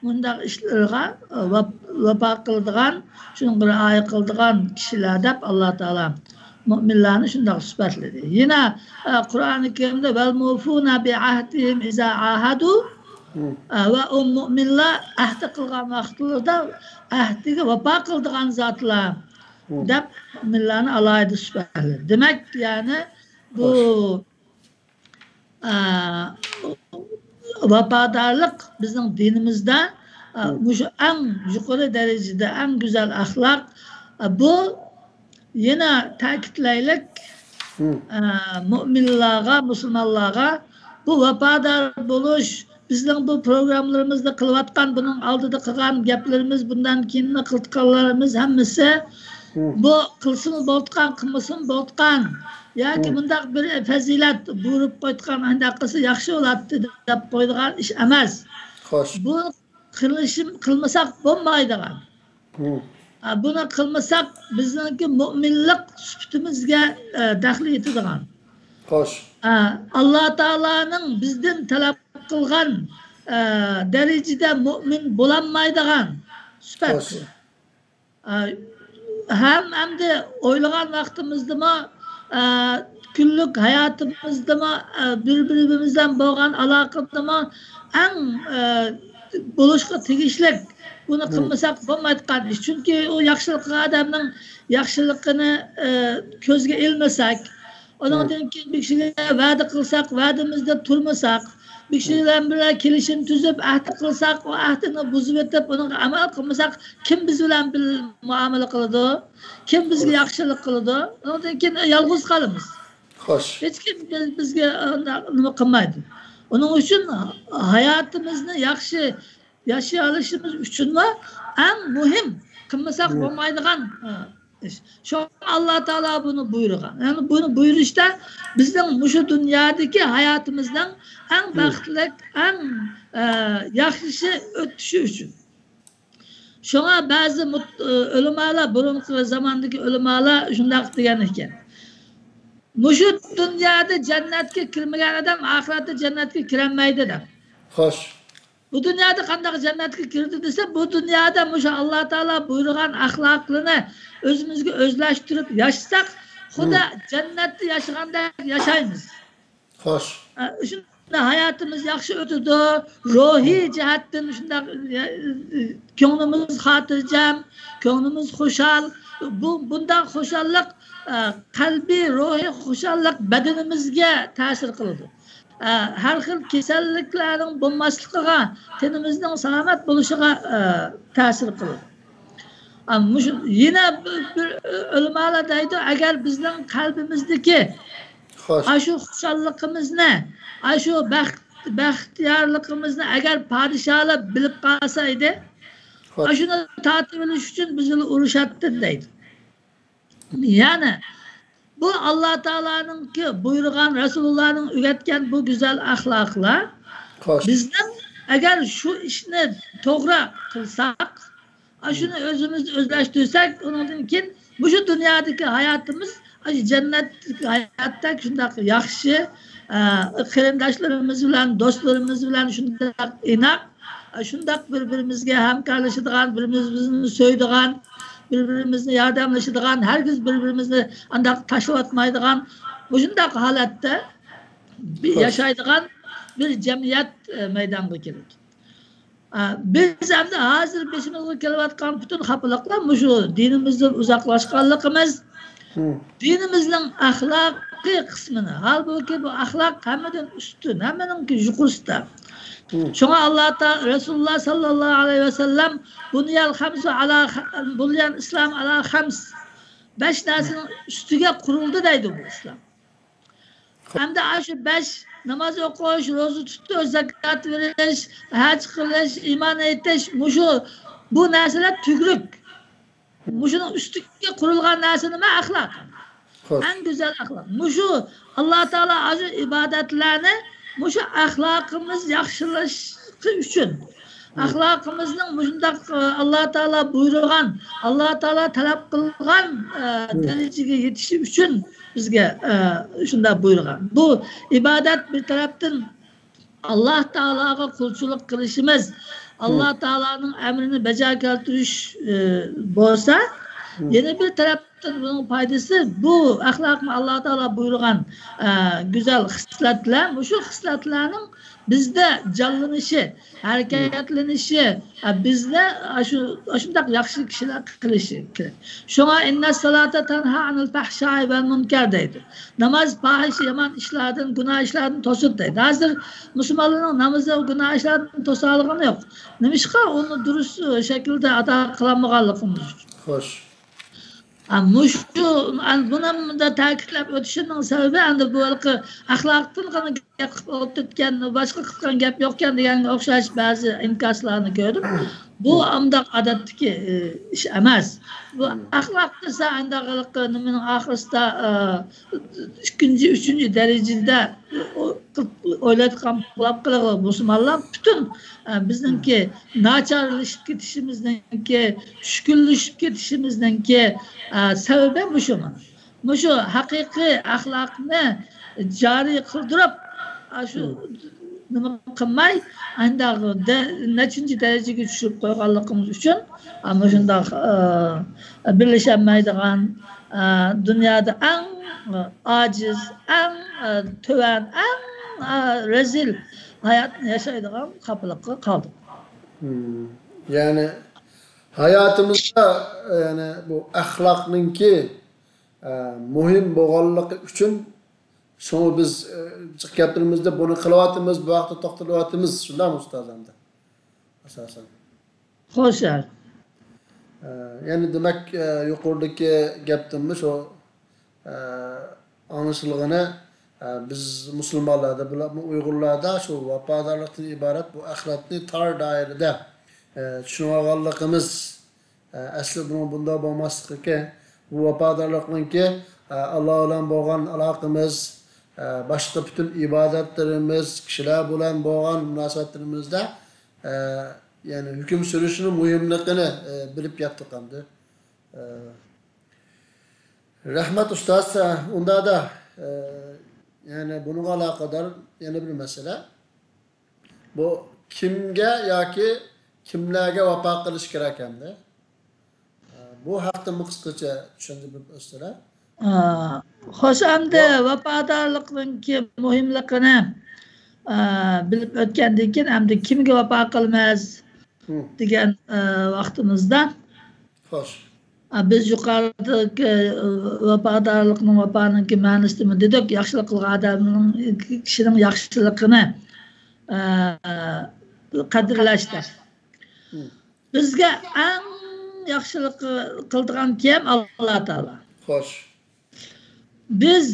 مۇنداق ئىشلىرىغا، ئە، ۋاپ-، ۋاپا قىلىدىغان، شۇنىڭغا رىئايە قىلىدىغان كىشىلەر دەپ ئاللا تائالا مۆمىنلەرنى شۇنداق سۈپەتلىدى. يەنە، ئە، قۇرئانى كەرىمدە «ۋەل مۇفۇنە بىئەھدىھىم ئىزا ئاھەدۇ»، ئە، ۋە ئۇ مۆمىنلەر ئەھدى قىلغان ۋاقىتلىرىدا ئەھدىگە ۋاپا قىلىدىغان زاتلار دەپ مۆمىنلەرنى ئالاھىدە سۈپەتلىدى. دېمەك، يەنى بۇ، ئە، ۋاپادارلىق بىزنىڭ دىنىمىزدا، ئە، مۇشۇ ئەڭ يۇقىرى دەرىجىدە، ئەڭ گۈزەل ئەخلاق. ئە، بۇ يەنە تەكىتلەيلىك، ئە، مۆمىنلارغا، مۇسۇلمانلارغا بۇ ۋاپادار بولۇش، بىزنىڭ بۇ پروگراممىلىرىمىزدا قىلىۋاتقان، بۇنىڭ ئالدىدا قىلغان گەپلىرىمىز، بۇندىن كېيىنمۇ قىلىدىغانلىرىمىز ھەممىسى بۇ قىلسىمۇ بولىدىغان، قىلمىسىمۇ بولىدىغان ياكى مۇنداق بىر پەزىلەت بۇيرۇپ قويۇۋاتقان، ئانداق قىلسا ياخشى بولاتتى دەپ قويىدىغان ئىش ئەمەس. خوش. بۇ قىلىشىم، قىلمىساق بولمايدىغان. ئا، بۇنى قىلمىساق، بىزنىڭكى مۆمىنلىق سۈپىتىمىزگە، ئە، دەخلى يېتىدىغان. خوش. ئا، ئاللا تائالانىڭ بىزدىن تەلەپ قىلغان، ئە، دەرىجىدە مۆمىن بولالمايدىغان سۈپەت. خوش. ئە، ھەم ئەمدى ئويلىغان ۋاقتىمىزدىمۇ، ئە، كۈنلۈك ھاياتىمىزدىمۇ، ئە، بىر-بىرىمىز بىلەن بولغان ئالاقىدىمۇ ئەڭ، ئە، بولۇشقا تېگىشلىك، بۇنى قىلمىساق بولمايدىغان ئىش. چۈنكى ئۇ ياخشىلىق قىلغان ئادەمنىڭ ياخشىلىقىنى، ئە، كۆزگە ئىلمىساق، ئۇنىڭدىن كېيىن بىر كىشىگە ۋەدە قىلساق، ۋەدىمىزدە تۇرمىساق، بىر كىشى بىلەن بىر كېلىشىم تۈزۈپ، ئەھدى قىلساق، ئۇ ئەھدىنى بۇزۇۋېتىپ، ئۇنىڭغا ئەمەل قىلمىساق، كىم بىز بىلەن بىر مۇئامىلە قىلىدۇ؟ كىم بىزگە ياخشىلىق قىلىدۇ؟ ئۇنىڭدىن كېيىن يالغۇز قالىمىز. خوش. ھېچكىم بىز-، بىزگە ئۇنداق نېمە قىلمايدۇ. ئۇنىڭ ئۈچۈن ھاياتىمىزنى ياخشى ياشىيالىشىمىز ئۈچۈنمۇ ئەڭ مۇھىم، قىلمىساق بولمايدىغان، ئە، ئىش. شۇڭا ئاللا تائالا بۇنى بۇيرۇغان. يەنى بۇنى بۇيرۇشتا بىزنىڭ مۇشۇ دۇنيادىكى ھاياتىمىزنىڭ ئەڭ بەختلىك، ئەڭ، ئە، ياخشى ئۆتۈشى ئۈچۈن. شۇڭا بەزى مۇت-، ئۆلىمالار، بۇرۇنقى زاماندىكى ئۆلىمالار شۇنداق دېگەن ئىكەن. مۇشۇ دۇنيادا جەننەتكە كىرمىگەن ئادەم ئاخىرەتتە جەننەتكە كىرەلمەيدۇ دەپ. خوش. بۇ دۇنيادا قانداق جەننەتكە كىردى دېسە، بۇ دۇنيادا مۇشۇ ئاللا تائالا بۇيرۇغان ئەخلاقلىرىنى ئۆزىمىزگە ئۆزلەشتۈرۈپ ياشىساق، خۇدا جەننەتتە ياشىغاندەك ياشايمىز. خوش. ئە، شۇنداق ھاياتىمىز ياخشى ئۆتىدۇ، روھىي جەھەتتىن شۇنداق، ئە، كۆڭلىمىز خاتىرجەم، كۆڭلىمىز خۇشال. بۇ، بۇنداق خۇشاللىق، ئە، قەلبىي، روھىي خۇشاللىق بەدىنىمىزگە تەسىر قىلىدۇ. ئە، ھەر خىل كېسەللىكلەرنىڭ بولماسلىقىغا، تېنىمىزنىڭ سالامەت بولۇشىغا، ئە، تەسىر قىلىدۇ. ئە، مۇشۇ يەنە بىر، بىر ئۆلىمالار دەيدۇ، ئەگەر بىزنىڭ قەلبىمىزدىكى خوش. ئاشۇ خۇشاللىقىمىزنى، ئاشۇ بەخت، بەختىيارلىقىمىزنى ئەگەر پادىشاھلار بىلىپ قالسا ئىدى، خوش. ئاشۇنى تارتىۋېلىش ئۈچۈن بىز بىلەن ئۇرۇشاتتى دەيدۇ. يەنى بۇ ئاللا تائالانىڭكى بۇيرۇغان، رەسۇلۇللانىڭ ئۆگەتكەن بۇ گۈزەل ئەخلاقلار خوش. بىزنىڭ ئەگەر شۇ ئىشنى توغرا قىلساق، ئاشۇنى ئۆزىمىز ئۆزلەشتۈرسەك، ئۇنىڭدىن كېيىن مۇشۇ دۇنيادىكى ھاياتىمىز، ئاشۇ جەننەتتىكى ھاياتتەك شۇنداق ياخشى، ئە، قېرىنداشلىرىمىز بىلەن، دوستلىرىمىز بىلەن شۇنداق ئىناق، ئە، شۇنداق بىر-بىرىمىزگە ھەمكارلىشىدىغان، بىر-بىرىمىزنى سۆيىدىغان، بىر-بىرىمىزنى ياردەملىشىدىغان، ھەرگىز بىر-بىرىمىزنى ئانداق تاشلىۋاتمايدىغان، مۇشۇنداق ھالەتتە بىر خوش. ياشايدىغان بىر جەمئىيەت، ئە، مەيدانغا كېلىدۇ. ئە، بىز ئەمدى ھازىر بېشىمىزغا كېلىۋاتقان پۈتۈن خاپىلىقلار مۇشۇ دىنىمىزدىن ئۇزاقلاشقانلىقىمىز، دىنىمىزنىڭ ئەخلاقىي قىسمىنى، ھالبۇكى بۇ ئەخلاق ھەممىدىن ئۈستۈن، ھەممىنىڭكى يۇقىرىسىدا. شۇڭا ئاللا تا-، رەسۇلۇللا ساللاللاھۇ ئەلەيھى ۋەسەللەم بۇنيەل خەمسۇ ئەلا خ-، بۇنيەل ئىسلام ئەلا خەمس، بەش نەرسىنىڭ ئۈستىگە قۇرۇلدى دەيدۇ بۇ ئىسلام. ئەمدى ئاشۇ بەش، ناماز ئوقۇش، روزا تۇتۇش، زاكات بېرىش، ھەج قىلىش، ئىمان ئېيتىش، مۇشۇ، بۇ نەرسىلەر تۈگرۈك. مۇشۇنىڭ ئۈستىگە قۇرۇلغان نەرسە نېمە؟ ئەخلاق. خوش. ئەڭ گۈزەل ئەخلاق. مۇشۇ ئاللا تائالا ئاشۇ ئىبادەتلەرنى مۇشۇ ئەخلاقىمىز ياخشىلىشى ئۈچۈن، ئەخلاقىمىزنىڭ مۇشۇنداق، ئە، ئاللا تائالا بۇيرۇغان، ئاللا تائالا تەلەپ قىلغان، ئە، دەرىجىگە يېتىشى ئۈچۈن بىزگە، ئە، شۇنداق بۇيرۇغان. بۇ ئىبادەت بىر تەرەپتىن ئاللا تائالاغا قۇلچىلىق قىلىشىمىز، ئاللا تائالانىڭ ئەمرىنى بەجا كەلتۈرۈش، ئە، بولسا، يەنە بىر تەرەپ جەھەتتىن بۇنىڭ پايدىسى، بۇ ئەخلاقمۇ ئاللا تائالا بۇيرۇغان، ئە، گۈزەل خىسلەتلەر، مۇشۇ خىسلەتلەرنىڭ بىزدە جانلىنىشى، ھەرىكەتلىنىشى، ئە، بىزدە ئاشۇ، ئاشۇنداق ياخشى كىشىلەر قىلىشى كېرەك. شۇڭا «إن الصلاة تنهى عن الفحشاء والمنكر» دەيدۇ. ناماز پاھىشە، يامان ئىشلاردىن، گۇناھ ئىشلاردىن توسىدۇ دەيدۇ. ھازىر مۇسۇلمانلارنىڭ نامىزى گۇناھ ئىشلاردىن توسالىغىنى يوق. نېمىشقا؟ ئۇنى دۇرۇس شەكىلدە ئادا قىلالمىغانلىقىمىز ئۈچۈن. خوش. ھە، مۇشۇ، ئەن-، بۇنى مۇنداق تەكىتلەپ ئۆتۈشۈمنىڭ سەۋەبى، ئەمدى بۇ ھېلىقى ئەخلاقتىن غەنا گەپ قىلىپ ئولتۇرۇپتىكەن، باشقا قىلغان گەپ يوقكەن دېگەنگە ئوخشاش بەزى ئىنكاسلارنى كۆردۈم. بۇ ئانداق ئادەتتىكى، ئى، ئىش ئەمەس. بۇ ئەخلاق دېسە، ئانداق ھېلىقى نېمىنىڭ ئاخىرىسىدا، ئى، ئىككىنچى، ئۈچىنچى دەرىجىدە ئويلايدىغان بولۇپ قالغان مۇسۇلمانلار پۈتۈن، ئە، بىزنىڭكى ناچارلىشىپ كېتىشىمىزنىڭكى، چۈشكۈنلىشىپ كېتىشىمىزنىڭكى، ئە، سەۋەبى مۇشۇ. مۇشۇ ھەقىقىي ئەخلاقنى جارى قىلدۇرۇپ، ئاشۇ نېمە قىلماي، ئانداق دە-، نەچچىنچى دەرىجىگە چۈشۈرۈپ قويغانلىقىمىز ئۈچۈن، ئە، مۇشۇنداق، ئە، بىرلىشەلمەيدىغان، ئە، دۇنيادا ئەڭ ئاجىز، ئەڭ، ئە، تۆۋەن، ئەڭ، ئە، رەزىل ھاياتنى ياشايدىغان خاپىلىققا قالدۇق. مم. يەنى ھاياتىمىزدا، يەنى بۇ ئەخلاقنىڭكى، ئە، مۇھىم بولغانلىقى ئۈچۈن، شۇڭا بىز، ئە، جىق گەپلىرىمىزدە بۇنى قىلىۋاتىمىز، بۇ ھەقتە توختىلىۋاتىمىز، شۇنداقمۇ ئۇستاز ئەمدى؟ ئاساسەن. خوش. ئە، يەنى دېمەك، ئە، يۇقىرىدىكى گەپتىنمۇ شۇ، ئە، ئاڭلىشىلغىنى، ئە، بىز مۇسۇلمانلاردا، بولۇپمۇ ئۇيغۇرلاردا شۇ ۋاپادارلىقتىن ئىبارەت بۇ ئەخلاقنى تار دائىرىدە، ئە، چۈشىنىۋالغانلىقىمىز، ئە، ئەسلى بۇنىڭ بۇنداق بولماسلىقى، بۇ ۋاپادارلىقنىڭكى، ئە، ئاللا بىلەن بولغان ئالاقىمىز، ئە، باشقا پۈتۈن ئىبادەتلىرىمىز، كىشىلەر بىلەن بولغان مۇناسىۋەتلىرىمىزدە، ئە، يەنى ھۆكۈم سۈرۈشنىڭ مۇھىملىقىنى، ئە، بىلىپ يەتتۇق ئەمدى. ئە، رەھمەت ئۇستاز. ئە، ئۇندادا، ئە، يەنى بۇنىڭغا ئالاقىدار يەنە بىر مەسىلە. بۇ كىمگە ياكى كىملەرگە ۋاپا قىلىش كېرەك ئەمدى؟ بۇ ھەقتىمۇ قىسقىچە چۈشەنچە بېرىپ ئۆتسىلە. ئا، خوش، ئەمدى ۋاپادارلىقنىڭكى مۇھىملىقىنى، ئا، بىلىپ ئۆتكەندىن كېيىن، ئەمدى كىمگە ۋاپا قىلىمىز دېگەن، ئا، ۋاقتىمىزدا، خوش. ئا، بىز يۇقىرىدىكى، ئا، ۋاپادارلىقنىڭ، ۋاپانىڭكى مەنىسىنىمۇ دېدۇق، ياخشىلىق قىلغان ئادەمنىڭ، كىشىنىڭ ياخشىلىقىنى، ئا، قەدىرلەش دەپ. بىزگە ئەڭ ياخشىلىق قىلىدىغان كىم؟ ئاللا تائالا. خوش. بىز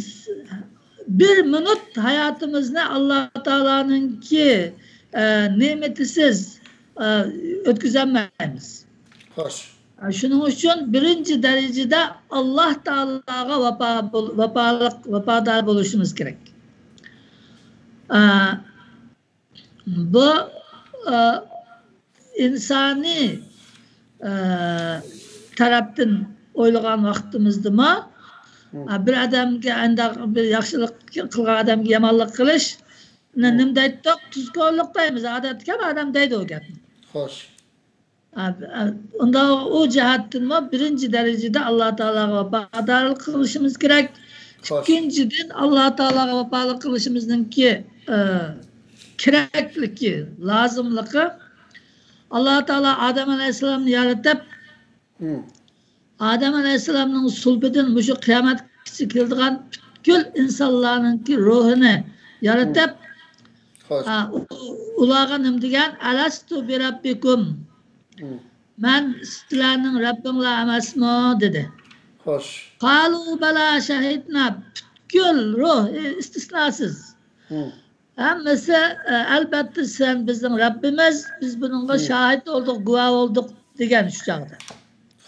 بىر مىنۇت ھاياتىمىزنى ئاللا تائالانىڭكى، ئە، نېمىتىسىز، ئە، ئۆتكۈزەلمەيمىز. خوش. شۇنىڭ ئۈچۈن بىرىنچى دەرىجىدە ئاللا تائالاغا ۋاپا بول-، ۋاپالىق، ۋاپادار بولۇشىمىز كېرەك. ئە، بۇ، ئە، ئىنسانىي، ئە، تەرەپتىن ئويلىغان ۋاقتىمىزدىمۇ، ئە، بىر ئادەمگە ئانداق بىر ياخشىلىق قىلغان ئادەمگە يامانلىق قىلىش، نېمە دەيتتۇق؟ تۇزكورلۇق دەيمىز. ئادەتتىكى ھەممە ئادەم دەيدۇ ئۇ گەپنى. خوش. ئە، ئە، ئۇنداق ئۇ جەھەتتىنمۇ بىرىنچى دەرىجىدە ئاللا تائالاغا ۋاپادارلىق قىلىشىمىز كېرەك. خوش. ئىككىنچىدىن، ئاللا تائالاغا ۋاپالىق قىلىشىمىزنىڭكى، ئە، كېرەكلىكى، لازىملىقى، ئاللا تائالا ئادەم ئەلەيھىسسالامنى يارىتىپ، ئادەم ئەلەيھىسسالامنىڭ سۇلبىدىن مۇشۇ قىيامەتكىچە كېلىدىغان پۈتكۈل ئىنسانلارنىڭكى روھىنى يارىتىپ، خوش. ئا، ئۇ-، ئۇلارغا نېمە دېگەن؟ «ئەلەستۇ بىرەببىكۇم؟» مەن سىلەرنىڭ رەببىڭلار ئەمەسمۇ؟ دېدى. خوش. قالۇ بەلا شەھىدنا. پۈتكۈل روھ، ئى، ئىستىسناسىز. ھەممىسى، ئە، ئەلبەتتە سەن بىزنىڭ رەببىمىز، بىز بۇنىڭغا شاھىت بولدۇق، گۇۋاھ بولدۇق دېگەن شۇ چاغدا.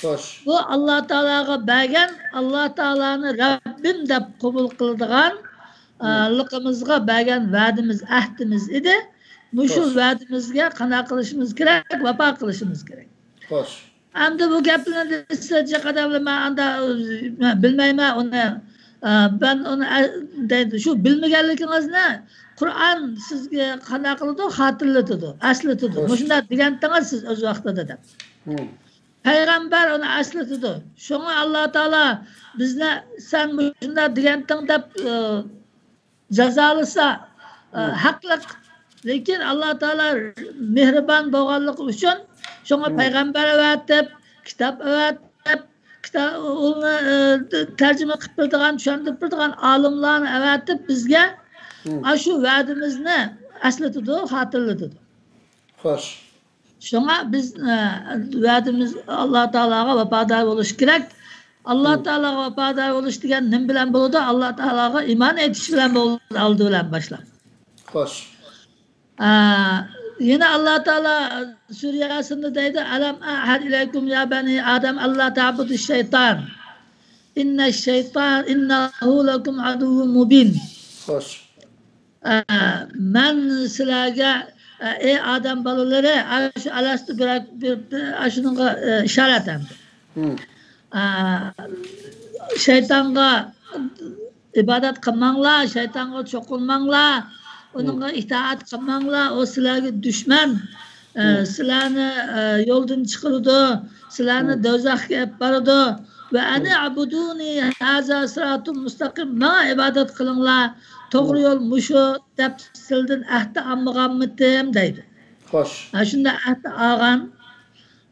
خوش. بۇ ئاللا تائالاغا بەرگەن، ئاللا تائالانى رەببىم دەپ قوبۇل قىلىدىغان، ئە، لىقىمىزغا بەرگەن ۋەدىمىز، ئەھدىمىز ئىدى. مۇشۇ خوش. ۋەدىمىزگە قانداق قىلىشىمىز كېرەك؟ ۋاپا قىلىشىمىز كېرەك. خوش. ئەمدى بۇ گەپنى دېسە، جىق ئادەملەر، مەن ئاندا، مەن بىلمەيمەن ئۇنى، ئە، مەن ئۇنى، ئە، دەيدۇ. شۇ بىلمىگەنلىكىڭىزنى قۇرئان سىزگە قانداق قىلىدۇ؟ خاتىرىلىتىدۇ، ئەسلىتىدۇ. خوش. مۇشۇنداق دېگەنتىڭىز سىز ئۆز ۋاقتىدا دەپ. ھىم. پەيغەمبەر ئۇنى ئەسلىتىدۇ. شۇڭا ئاللا تائالا بىزنى سەن مۇشۇنداق دېگەنتىڭ دەپ، ئى، جازالىسا، ئى، ھەقلىق. لېكىن ئاللا تائالا مېھرىبان بولغانلىقى ئۈچۈن شۇڭا پەيغەمبەر ئەۋەتىپ، كىتاب ئەۋەتىپ، كىتاب، ئۇنى، ئى، تەرجىمە قىلىپ بېرىدىغان، چۈشەندۈرۈپ بېرىدىغان ئالىملارنى ئەۋەتىپ بىزگە ئاشۇ ۋەدىمىزنى ئەسلىتىدۇ، خاتىرىلىتىدۇ. خوش. شۇڭا بىز، ئە، ۋەدىمىز، ئاللا تائالاغا ۋاپادار بولۇش كېرەك. ئاللا تائالاغا ۋاپادار بولۇش دېگەن نېمە بىلەن بولىدۇ؟ ئاللا تائالاغا ئىمان ئېيتىش بىلەن بولىدۇ، ئالدى بىلەن باشلاپ. خوش. ئە، يەنە ئاللا تائالا سۈرە ياسىندا دەيدۇ، «ئەلەم ئەھەد ئىلەيكۇم يا بەنى ئادەم ئەللا تەبۇدۇش شەيتان. ئىننەش شەيتان، ئىننەھۇ لەكۇم ئەدۇۋۋۇم مۇبىن.» خوش. ئە، مەن سىلەرگە، ئە، ئەي ئادەم بالىلىرى، ئاشۇ ئەلەستۇ بىر، بىر، بىر، ئاشۇنىڭغا، ئە، ئىشارەت ئەمدى. ئە، شەيتانغا ئىبادەت قىلماڭلار، شەيتانغا چوقۇنماڭلار، ئۇنىڭغا ئىتائەت قىلماڭلار، ئۇ سىلەرگە دۈشمەن. ئە، سىلەرنى، ئە، يولدىن چىقىرىدۇ، سىلەرنى دوزاخقا ئېلىپ بارىدۇ. ۋە ئەنى ئەبۇدۇنى ھازا سىراتۇن مۇستەقىم، ماڭا ئىبادەت قىلىڭلار، توغرا يول مۇشۇ دەپ سىلىدىن ئەھدى ئالمىغانمىدىم دەيدۇ. خوش. ھە، شۇنداق ئەھدى ئالغان.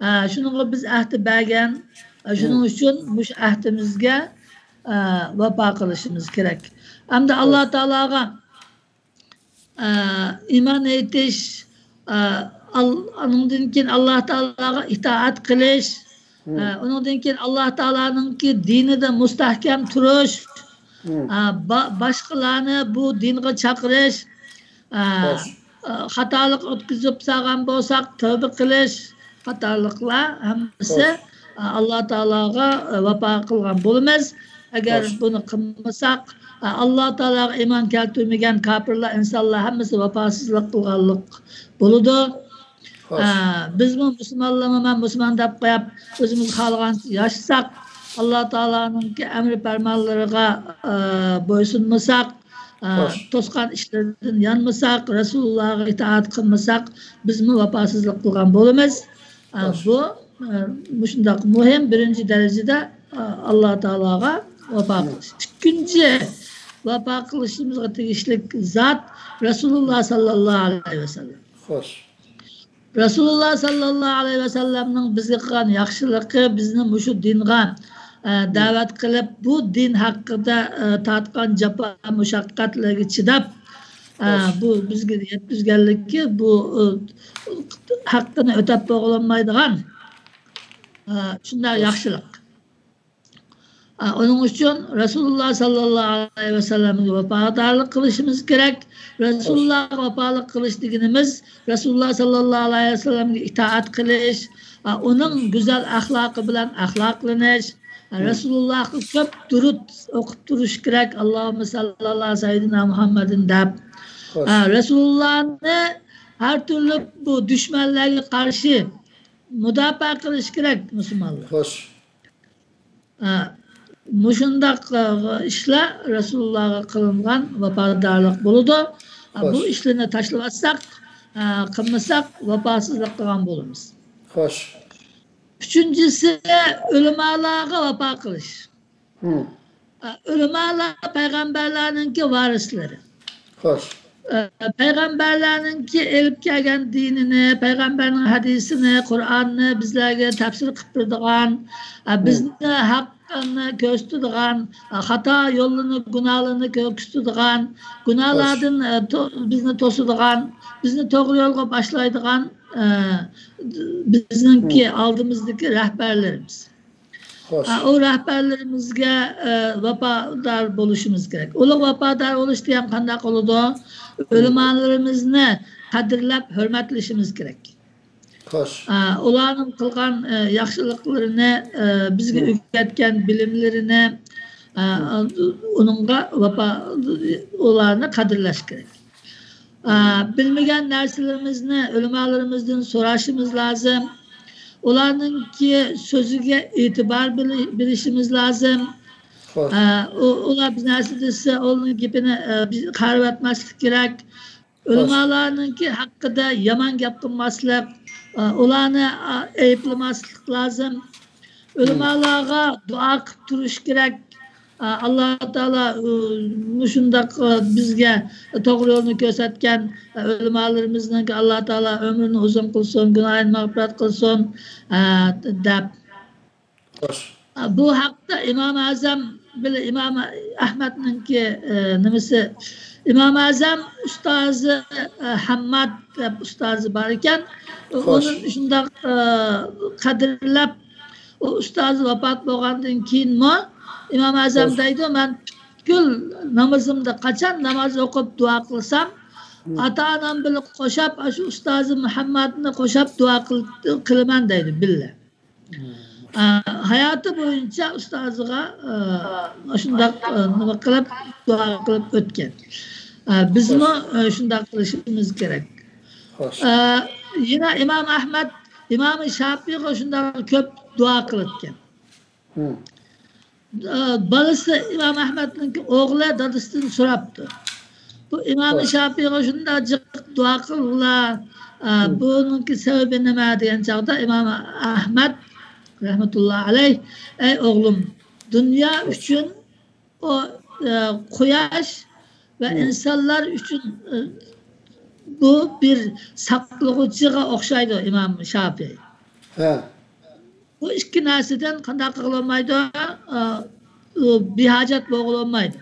ھە، شۇنىڭغا بىز ئەھدى بەرگەن. ھە، شۇنىڭ ئۈچۈن مۇشۇ ئەھدىمىزگە، ھە، ۋاپا قىلىشىمىز كېرەك. ئەمدى ئاللا تائالاغا ئە، ئىمان ئېيتىش، ئە، ئال-، ئۇنىڭدىن كېيىن ئاللا تائالاغا ئىتائەت قىلىش، ئە، ئۇنىڭدىن كېيىن ئاللا تائالانىڭكى دىنىدا مۇستەھكەم تۇرۇش، ئە، با-، باشقىلارنى بۇ دىنغا چاقىرىش، ئە، ئە، خاتالىق ئۆتكۈزۈپ سالغان بولساق، تەۋبە قىلىش قاتارلىقلار ھەممىسى، ئە، ئاللا تائالاغا، ئە، ۋاپا قىلغان بولىمىز. ئەگەر بۇنى قىلمىساق، ئە، ئاللا تائالاغا ئىمان كەلتۈرمىگەن كاپىرلار، ئىنسانلار ھەممىسى ۋاپاسىزلىق قىلغانلىق بولىدۇ. ئە، بىزمۇ مۇسۇلمانلارمۇ مەن مۇسۇلمان دەپ قويۇپ، ئۆزىمىز خالىغانچە ياشىساق، ئاللا تائالانىڭكى ئەمرى پەرمانلىرىغا، ئە، بويسۇنمىساق، ئە، توسقان ئىشلىرىدىن يانمىساق، رەسۇلۇللاغا ئىتائەت قىلمىساق، بىزمۇ ۋاپاسىزلىق قىلغان بولىمىز. ئە، بۇ، ئە، مۇشۇنداق مۇھىم، بىرىنچى دەرىجىدە، ئە، ئاللا تائالاغا ۋاپا قىلىش. ئىككىنچى ۋاپا قىلىشىمىزغا تېگىشلىك زات رەسۇلۇللا ساللاللاھۇ ئەلەيھى ۋەسەللەم. خوش. رەسۇلۇللا ساللاللاھۇ ئەلەيھى ۋەسەللەمنىڭ بىزگە قىلغان ياخشىلىقى، بىزنى مۇشۇ دىنغا، ئە، دەۋەت قىلىپ، بۇ دىن ھەققىدە، ئە، تارتقان جاپا مۇشەققەتلەرگە چىداپ، ئە، بۇ بىزگە يەتكۈزگەنلىكى، بۇ، ئە، ھەققىنى ئۆتەپ بولغىلىمايدىغان، ئە، شۇنداق ياخشىلىق. ئە، ئۇنىڭ ئۈچۈن رەسۇلۇللا ساللاللاھۇ ئەلەيھى ۋەسەللەمگە ۋاپادارلىق قىلىشىمىز كېرەك. رەسۇلۇللاغا ۋاپالىق قىلىش دېگىنىمىز، رەسۇلۇللا ساللاللاھۇ ئەلەيھى ۋەسەللەمگە ئىتائەت قىلىش، ئە، ئۇنىڭ گۈزەل ئەخلاقى بىلەن ئەخلاقلىنىش، ئە، رەسۇلۇللاغا كۆپ دۇرۇت ئوقۇپ تۇرۇش كېرەك، «ئاللاھۇممە سەللى ئەلا سەييىدىنا مۇھەممەدىن» دەپ. ئە، رەسۇلۇللانى ھەر تۈرلۈك بۇ دۈشمەنلەرگە قارشى مۇداپىئە قىلىش كېرەك مۇسۇلمانلار. خوش. ئە، مۇشۇنداق، ئە، ئىشلار رەسۇلۇللاغا قىلىنغان ۋاپادارلىق بولىدۇ. ئە، بۇ ئىشلارنى تاشلىۋەتسەك، ئە، قىلمىساق، ۋاپاسىزلىق قىلغان بولىمىز. خوش. ئۈچىنچىسى، ئۆلىمالارغا ۋاپا قىلىش. ئە، ئۆلىمالار پەيغەمبەرلەرنىڭكى ۋارىسلىرى. خوش. ئە، پەيغەمبەرلەرنىڭكى ئېلىپ كەلگەن دىنىنى، پەيغەمبەرنىڭ ھەدىسىنى، قۇرئاننى بىزلەرگە تەپسىر قىلىپ بېرىدىغان، ئە، بىزنى ھەقنى كۆرسىتىدىغان، ئە، خاتا يوللىرىنى، گۇناھلىرىنى كۆرسىتىدىغان، گۇناھلاردىن، ئە، تو-، بىزنى توسىدىغان، بىزنى توغرا يولغا باشلايدىغان، ئە، بىزنىڭكى ئالدىمىزدىكى رەھبەرلىرىمىز. خوش. ئە، ئۇ رەھبەرلىرىمىزگە، ئە، ۋاپادار بولۇشىمىز كېرەك. ئۇلارغا ۋاپادار بولۇش دېگەن قانداق بولىدۇ؟ ئۆلىمالىرىمىزنى قەدىرلەپ ھۆرمەتلىشىمىز كېرەك. خوش. ئە، ئۇلارنىڭ قىلغان، ئە، ياخشىلىقلىرىنى، ئە، بىزگە ئۆگەتكەن بىلىملىرىنى، ئە، ئۇنىڭغا ۋاپا-، ئۇلارنى قەدىرلەش كېرەك. ئە، بىلمىگەن نەرسىلىرىمىزنى ئۆلىمالىرىمىزدىن سوراشىمىز لازىم. ئۇلارنىڭكى سۆزىگە ئېتىبار بىلى-، بېرىشىمىز لازىم. خوش. ئە، ئۇ-، ئۇلار بىر نەرسە دېسە، ئۇنىڭ گېپىنى، ئە، بىز قارىۋەتمەسلىك كېرەك. ئۆلىمالارنىڭكى ھەققىدە يامان گەپ قىلماسلىق. ئۇلارنى ئەيىبلىمەسلىك لازىم. ئۆلىمالارغا دۇئا قىلىپ تۇرۇش كېرەك. ئاللا تائالا مۇشۇنداق بىزگە توغرا يولنى كۆرسەتكەن ئۆلىمالىرىمىزنىڭكى ئاللا تائالا ئۆمرىنى ئۇزۇن قىلسۇن، گۇناھىنى مەغپىرەت قىلسۇن دەپ. خوش. بۇ ھەقتە ئىمام ئەزەم بىلەن ئىمام ئەھمەدنىڭكى نېمىسى، ئىمام ئەزەم ئۇستازى ھەمماد دەپ ئۇستازى بار ئىكەن. ئۇنى شۇنداق قەدىرلەپ، ئۇ ئۇستازى ۋاپات بولغاندىن كېيىنمۇ ئىمام ئەزەم دەيدۇ، مەن پۈتكۈل نامىزىمدا، قاچان ناماز ئوقۇپ دۇئا قىلسام، ئاتا ئانام بىلەن قوشاپ، شۇ ئۇستازى مۇھەممەدنى قوشاپ دۇئا قىلىمەن دەيدۇ بىللە. ھاياتى بويىچە ئۇستازىغا شۇنداق نېمە قىلىپ دۇئا قىلىپ ئۆتكەن. بىزمۇ شۇنداق قىلىشىمىز كېرەك. يەنە ئىمام ئەھمەد ئىمام شاپىيغا شۇنداق كۆپ دۇئا قىلىدىكەن. بالىسى ئىمام ئەھمەدنىڭكى ئوغلى دادىسىدىن سوراپتۇ، بۇ ئىمام شاپىيغا شۇنداق جىق دۇئا قىلغۇلار، بۇنىڭكى سەۋەبى نېمە دېگەن چاغدا ئىمام ئەھمەد رەھمەتۇللا ئەلەيھ، ئەي ئوغلۇم، دۇنيا ئۈچۈن ئۇ قۇياش ۋە ئىنسانلار ئۈچۈن بۇ بىر ساقلىغۇچىغا ئوخشايدۇ ئىمام شاپىي. بۇ ئىككى نەرسىدىن قانداق قىلغىلى بولمايدۇ؟ بىھاجەت بولغىلى بولمايدۇ.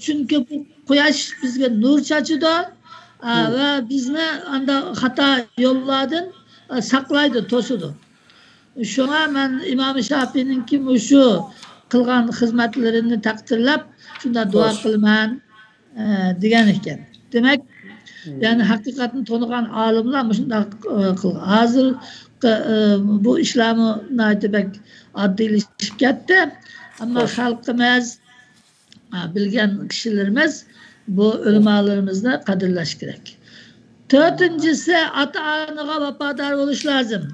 چۈنكى بۇ قۇياش بىزگە نۇر چاچىدۇ ۋە بىزنى ئاندا خاتا يوللاردىن ساقلايدۇ، توسىدۇ. شۇڭا مەن ئىمام شاپىينىڭكى مۇشۇ قىلغان خىزمەتلىرىنى تەقدىرلەپ شۇنداق دۇئا قىلىمەن دېگەن ئىكەن. دېمەك، يەنى ھەقىقەتنى تونۇغان ئالىملار مۇشۇنداق قىلغان. ھازىر بۇ ئىشلارمۇ ناھايىتى بەك ئاددىيلىشىپ كەتتى. ئەمما خەلقىمىز، بىلگەن كىشىلىرىمىز بۇ ئۆلىمالىرىمىزنى قەدىرلەش كېرەك. تۆتىنچىسى، ئاتا-ئانىغا ۋاپادار بولۇش لازىم.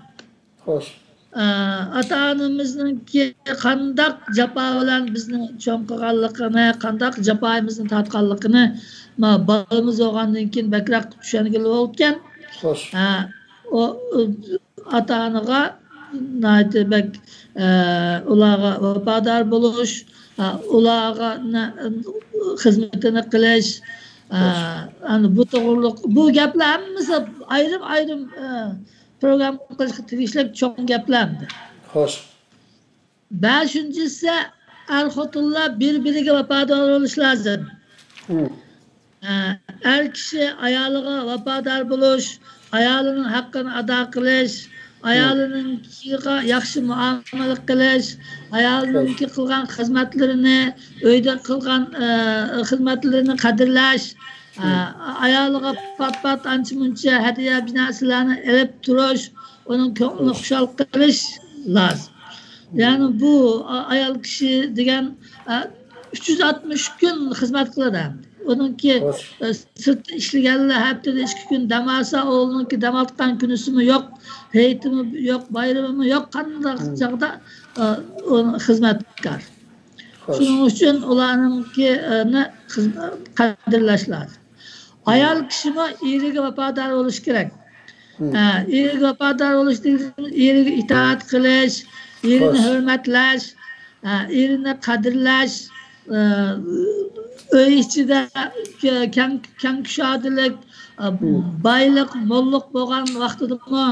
خوش. ئاتا-ئانىمىزنىڭكى قانداق جاپا بىلەن بىزنى چوڭ قىلغانلىقىنى، قانداق جاپايىمىزنى تارتقانلىقىنى، ما، بالىمىز بولغاندىن كېيىن بەكرەك چۈشەنگىلى بولىدىكەن. خوش. ئۇ، ئاتا-ئانىغا ناھايىتى بەك، ئۇلارغا ۋاپادار بولۇش، ئۇلارغا خىزمىتىنى قىلىش، ئەنە بۇ توغرۇلۇق، بۇ گەپلەر ھەممىسى ئايرىم-ئايرىم پروگرامما قىلىشقا تېگىشلىك چوڭ گەپلەر. خوش. بەشىنچىسى، ئەر-خوتۇنلار بىر-بىرىگە ۋاپادار بولۇش لازىم. ئەر كىشى ئايالىغا ۋاپادار بولۇش، ئايالىنىڭ ھەققىنى ئادا قىلىش، ئايالىنىڭكىغا ياخشى مۇئامىلە قىلىش، ئايالىنىڭكى قىلغان خىزمەتلىرىنى، ئۆيدە قىلغان خىزمەتلىرىنى قەدىرلەش، ئايالىغا پات-پات ئانچە-مۇنچە ھەدىيە، بىر نەرسىلەرنى ئېلىپ تۇرۇش، ئۇنىڭ كۆڭلىنى خۇشال قىلىش لازىم. يەنى بۇ ئايال كىشى دېگەن ئۈچ يۈز ئاتمىش كۈن خىزمەت قىلىدۇ. ئۇنىڭكى سىرتتا ئىشلىگەنلەر ھەپتىدە ئىككى كۈن دەم ئالسا، ئۇنىڭكى دەم ئالغان كۈنىسىمۇ يوق، ھېيتىمۇ يوق، بايرىمىمۇ يوق، قانداق چاغدا خىزمەتكار. شۇنىڭ ئۈچۈن ئۇلارنىڭكىنى قەدىرلەش لازىم. ئايال كىشىمۇ ئېرىگە ۋاپادار بولۇشى كېرەك. ئېرىگە ۋاپادار بولۇش دېگىنىمىز ئېرىگە ئىتائەت قىلىش، ئېرىنى ھۆرمەتلەش، ئېرىنى قەدىرلەش، ئۆي ئىچىدە كەڭ، كەڭ كۇشادىلىك، بايلىق، موللۇق بولغان ۋاقتىدىمۇ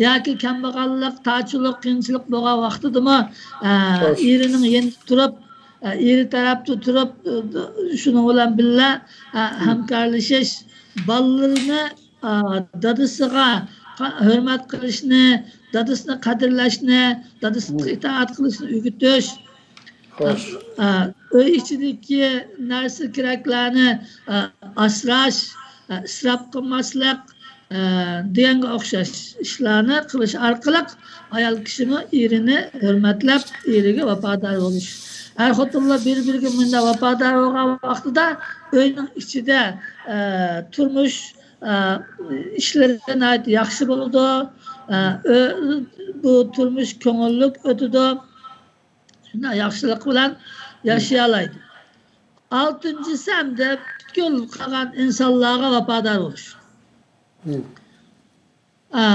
ياكى كەمبەغەللىك، تارچىلىق، قىيىنچىلىق بولغان ۋاقتىدىمۇ ئېرىنىڭ يېنىدا تۇرۇپ، ئېرى تەرەپتە تۇرۇپ، شۇنىڭ بىلەن بىللە ھەمكارلىشىش، بالىلىرىنى دادىسىغا ھۆرمەت قىلىشنى، دادىسىنى قەدىرلەشنى، دادىسىغا ئىتائەت قىلىشنى ئۆگىتىش، ئۆي ئىچىدىكى نەرسە كېرەكلەرنى ئاسراش، ئىسراپ قىلماسلىق، دېگەنگە ئوخشاش ئىشلارنى قىلىش ئارقىلىق ئايال كىشىمۇ ئېرىنى ھۆرمەتلەپ، ئېرىگە ۋاپادار بولۇش. ئەر خوتۇنلار بىر-بىرىگە مۇنداق ۋاپادار بولغان ۋاقتىدا ئۆينىڭ ئىچىدە تۇرمۇش ئىشلىرى ناھايىتى ياخشى بولىدۇ. بۇ تۇرمۇش كۆڭۈللۈك ئۆتىدۇ. شۇنداق ياخشىلىق بىلەن ياشىيالايدۇ. ئالتىنچىسى ھەمدە پۈتكۈل قالغان ئىنسانلارغا ۋاپادار بولۇش. ئا،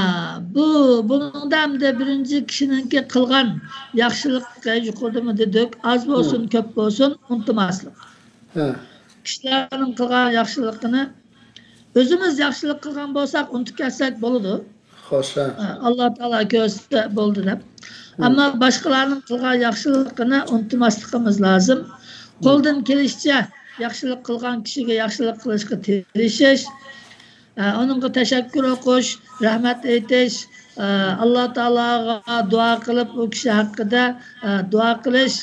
بۇ، بۇنىڭدا ئەمدى بىرىنچى كىشىنىڭكى قىلغان ياخشىلىقى، يۇقىرىدىمۇ دېدۇق، ئاز بولسۇن، كۆپ بولسۇن، ئۇنتۇماسلىق. ھە. كىشىلەرنىڭ قىلغان ياخشىلىقىنى ئۆزىمىز ياخشىلىق قىلغان بولساق، ئۇنتۇپ كەتسەك بولىدۇ. خوش، ھە. ئا، ئاللا تائالا كۆرسە بولدى دەپ. ئەمما باشقىلارنىڭ قىلغان ياخشىلىقىنى ئۇنتۇماسلىقىمىز لازىم. قولدىن كېلىشىچە ياخشىلىق قىلغان كىشىگە ياخشىلىق قىلىشقا تىرىشىش. ئە، ئۇنىڭغا تەشەككۈر ئوقۇش، رەھمەت ئېيتىش، ئە، ئاللا تائالاغا دۇئا قىلىپ، ئۇ كىشى ھەققىدە، ئە، دۇئا قىلىش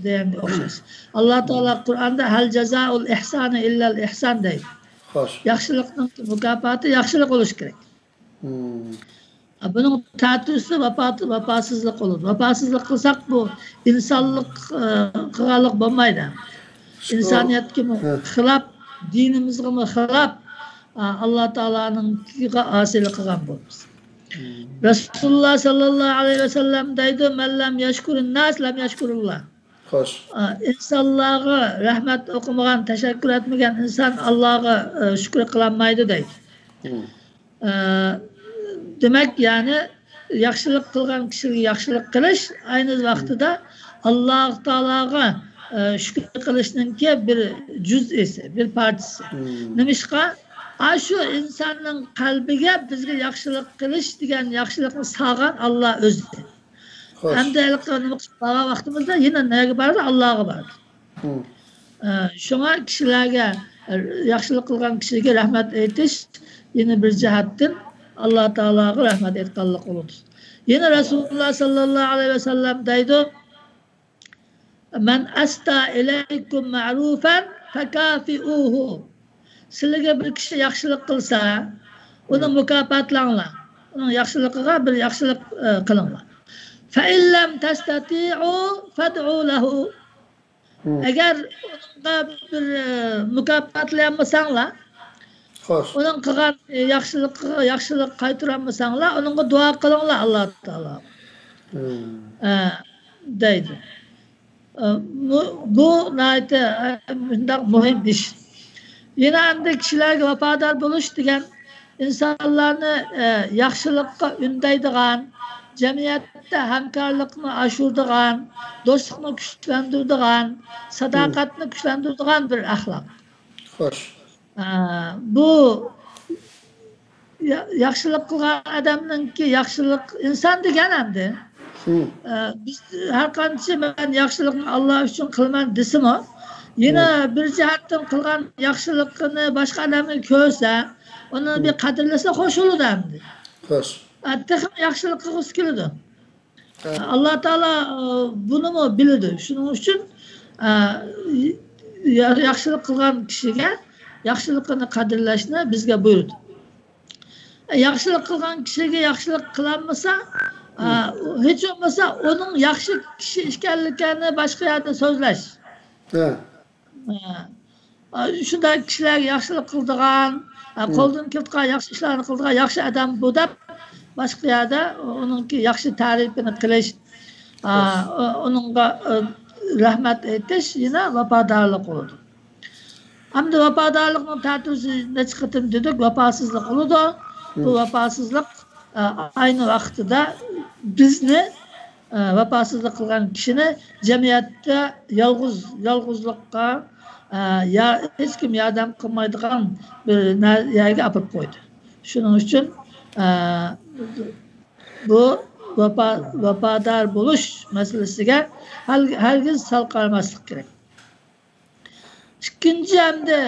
دېگەنگە ئوخشاش. ئاللا تائالا قۇرئاندا، «ھەل جازائۇل ئىھسانى ئىللەل ئىھسان» دەيدۇ. خوش. ياخشىلىقنىڭ مۇكاپاتى ياخشىلىق بولۇشى كېرەك. مم. بۇنىڭ تەتۈرىسى ۋاپا-، ۋاپاسىزلىق بولىدۇ. ۋاپاسىزلىق قىلساق، بۇ ئىنسانلىق، ئە، قىلغانلىق بولمايدۇ. شۇ، ئىنسانىيەتكىمۇ، ھە، خىلاپ، دىنىمىزغىمۇ خىلاپ، ئا، ئاللا تائالانىڭكىگە ئاسىيلىق قىلغان بولىمىز. مم. رەسۇلۇللا ساللاللاھۇ ئەلەيھى ۋەسەللەم دەيدۇ، «مەن لەم يەشكۇرىن ناس لەم يەشكۇرۇللا.» خوش. ئا، ئىنسانلارغا رەھمەت ئوقۇمىغان، تەشەككۈر ئەتمىگەن ئىنسان ئاللاغا، ئە، شۈكۈر قىلالمايدۇ دەيدۇ. مم. ئە، دېمەك، يەنى ياخشىلىق قىلغان كىشىگە ياخشىلىق قىلىش ئەينى ۋاقتىدا ئاللا تائالاغا، ئە، شۈكۈر قىلىشنىڭكى بىر جۈزئىسى، بىر پارچىسى. مم. نېمىشقا؟ ئاشۇ ئىنساننىڭ قەلبىگە بىزگە ياخشىلىق قىلىش دېگەن ياخشىلىقنى سالغان ئاللا ئۆزى. خوش. ئەمدى ھېلىقى نېمە قىلىپ بارغان ۋاقتىمىزدا يەنە نەگە بارىدۇ؟ ئاللاغا بارىدۇ. مم. ئە، شۇڭا كىشىلەرگە، ئە، ياخشىلىق قىلغان كىشىگە رەھمەت ئېيتىش يەنە بىر جەھەتتىن ئاللا تائالاغا رەھمەت ئېيتقانلىق بولىدۇ. يەنە رەسۇلۇللا ساللاللاھۇ ئەلەيھى ۋەسەللەم دەيدۇ، «مەن ئەسدا ئىلەيكۇم مەرۇفەن فەكافىئۇھۇ.» سىلىگە بىر كىشى ياخشىلىق قىلسا، ئۇنى، مم، مۇكاپاتلاڭلار. ئۇنىڭ ياخشىلىقىغا بىر ياخشىلىق، ئە، قىلىڭلار. فەئىن لەم تەستەتىئۇ فەدئۇ لەھۇ. مم. ئەگەر ئۇنىڭغا بىر، ئە، مۇكاپاتلىيالمىساڭلار، خوش، ئۇنىڭ قىلغان، ئە، ياخشىلىقىغا ياخشىلىق قايتۇرالمىساڭلار، ئۇنىڭغا دۇئا قىلىڭلار ئاللا تائالاغا. مم. ئە، دەيدۇ. ئە، بۇ، بۇ ناھايىتى، ئە، مۇنداق مۇھىم ئىش. يەنە ئەمدى كىشىلەرگە ۋاپادار بولۇش دېگەن ئىنسانلارنى، ئە، ياخشىلىققا ئۈندەيدىغان، جەمئىيەتتە ھەمكارلىقنى ئاشۇرىدىغان، دوستلۇقنى كۈچلەندۈرىدىغان، ساداقەتنى كۈچلەندۈرىدىغان بىر ئەخلاق. خوش. ئە، بۇ يا-، ياخشىلىق قىلغان ئادەمنىڭكى ياخشىلىق، ئىنسان دېگەن ئەمدى. مم. ئە، بىز ھەر قانچە مەن ياخشىلىقنى ئاللا ئۈچۈن قىلىمەن دېسىمۇ، يەنە، مم، بىر جەھەتتىن قىلغان ياخشىلىقىنى باشقا ئادەملەر كۆرسە، ئۇنى، مم، بىر قەدىرلىسە خوش بولىدۇ ئەمدى. خوش. ئە، تېخىمۇ ياخشىلىق قىلغۇسى كېلىدۇ. ھە. ئاللا تائالا، ئە، بۇنىمۇ بىلىدۇ. شۇنىڭ ئۈچۈن، ئە، يا-، ياخشىلىق قىلغان كىشىگە ياخشىلىقىنى قەدىرلەشنى بىزگە بۇيرۇدى. ياخشىلىق قىلغان كىشىگە ياخشىلىق قىلالمىسا، ئا، ھېچ بولمىسا ئۇنىڭ ياخشى كىشى ئىكەنلىكىنى باشقا يەردە سۆزلەش. ھە. ھە. ئا، شۇنداق كىشىلەرگە ياخشىلىق قىلىدىغان، ئا، قولدىن كېلىدىغان ياخشى ئىشلارنى قىلىدىغان ياخشى ئادەم بۇ دەپ، باشقا يەردە ئۇنىڭكى ياخشى تەرىپىنى قىلىش، ئا، ئۇنىڭغا، ئا، رەھمەت ئېيتىش يەنە ۋاپادارلىق بولىدۇ. ئەمدى ۋاپادارلىقنىڭ تەتۈرىسى نەچچە قېتىم دېدۇق، ۋاپاسىزلىق بولىدۇ. بۇ ۋاپاسىزلىق، ئە، ئەينى ۋاقتىدا بىزنى، ئە، ۋاپاسىزلىق قىلغان كىشىنى جەمئىيەتتە يالغۇز، يالغۇزلۇققا، ئە، يا، ھېچكىم ياردەم قىلمايدىغان بىر نە-، يەرگە ئاپىرىپ قويدى. شۇنىڭ ئۈچۈن، ئە، بۇ ۋاپا-، ۋاپادار بولۇش مەسىلىسىگە ھەر-، ھەرگىز سەل قارىماسلىق كېرەك. ئىككىنچى، ئەمدى،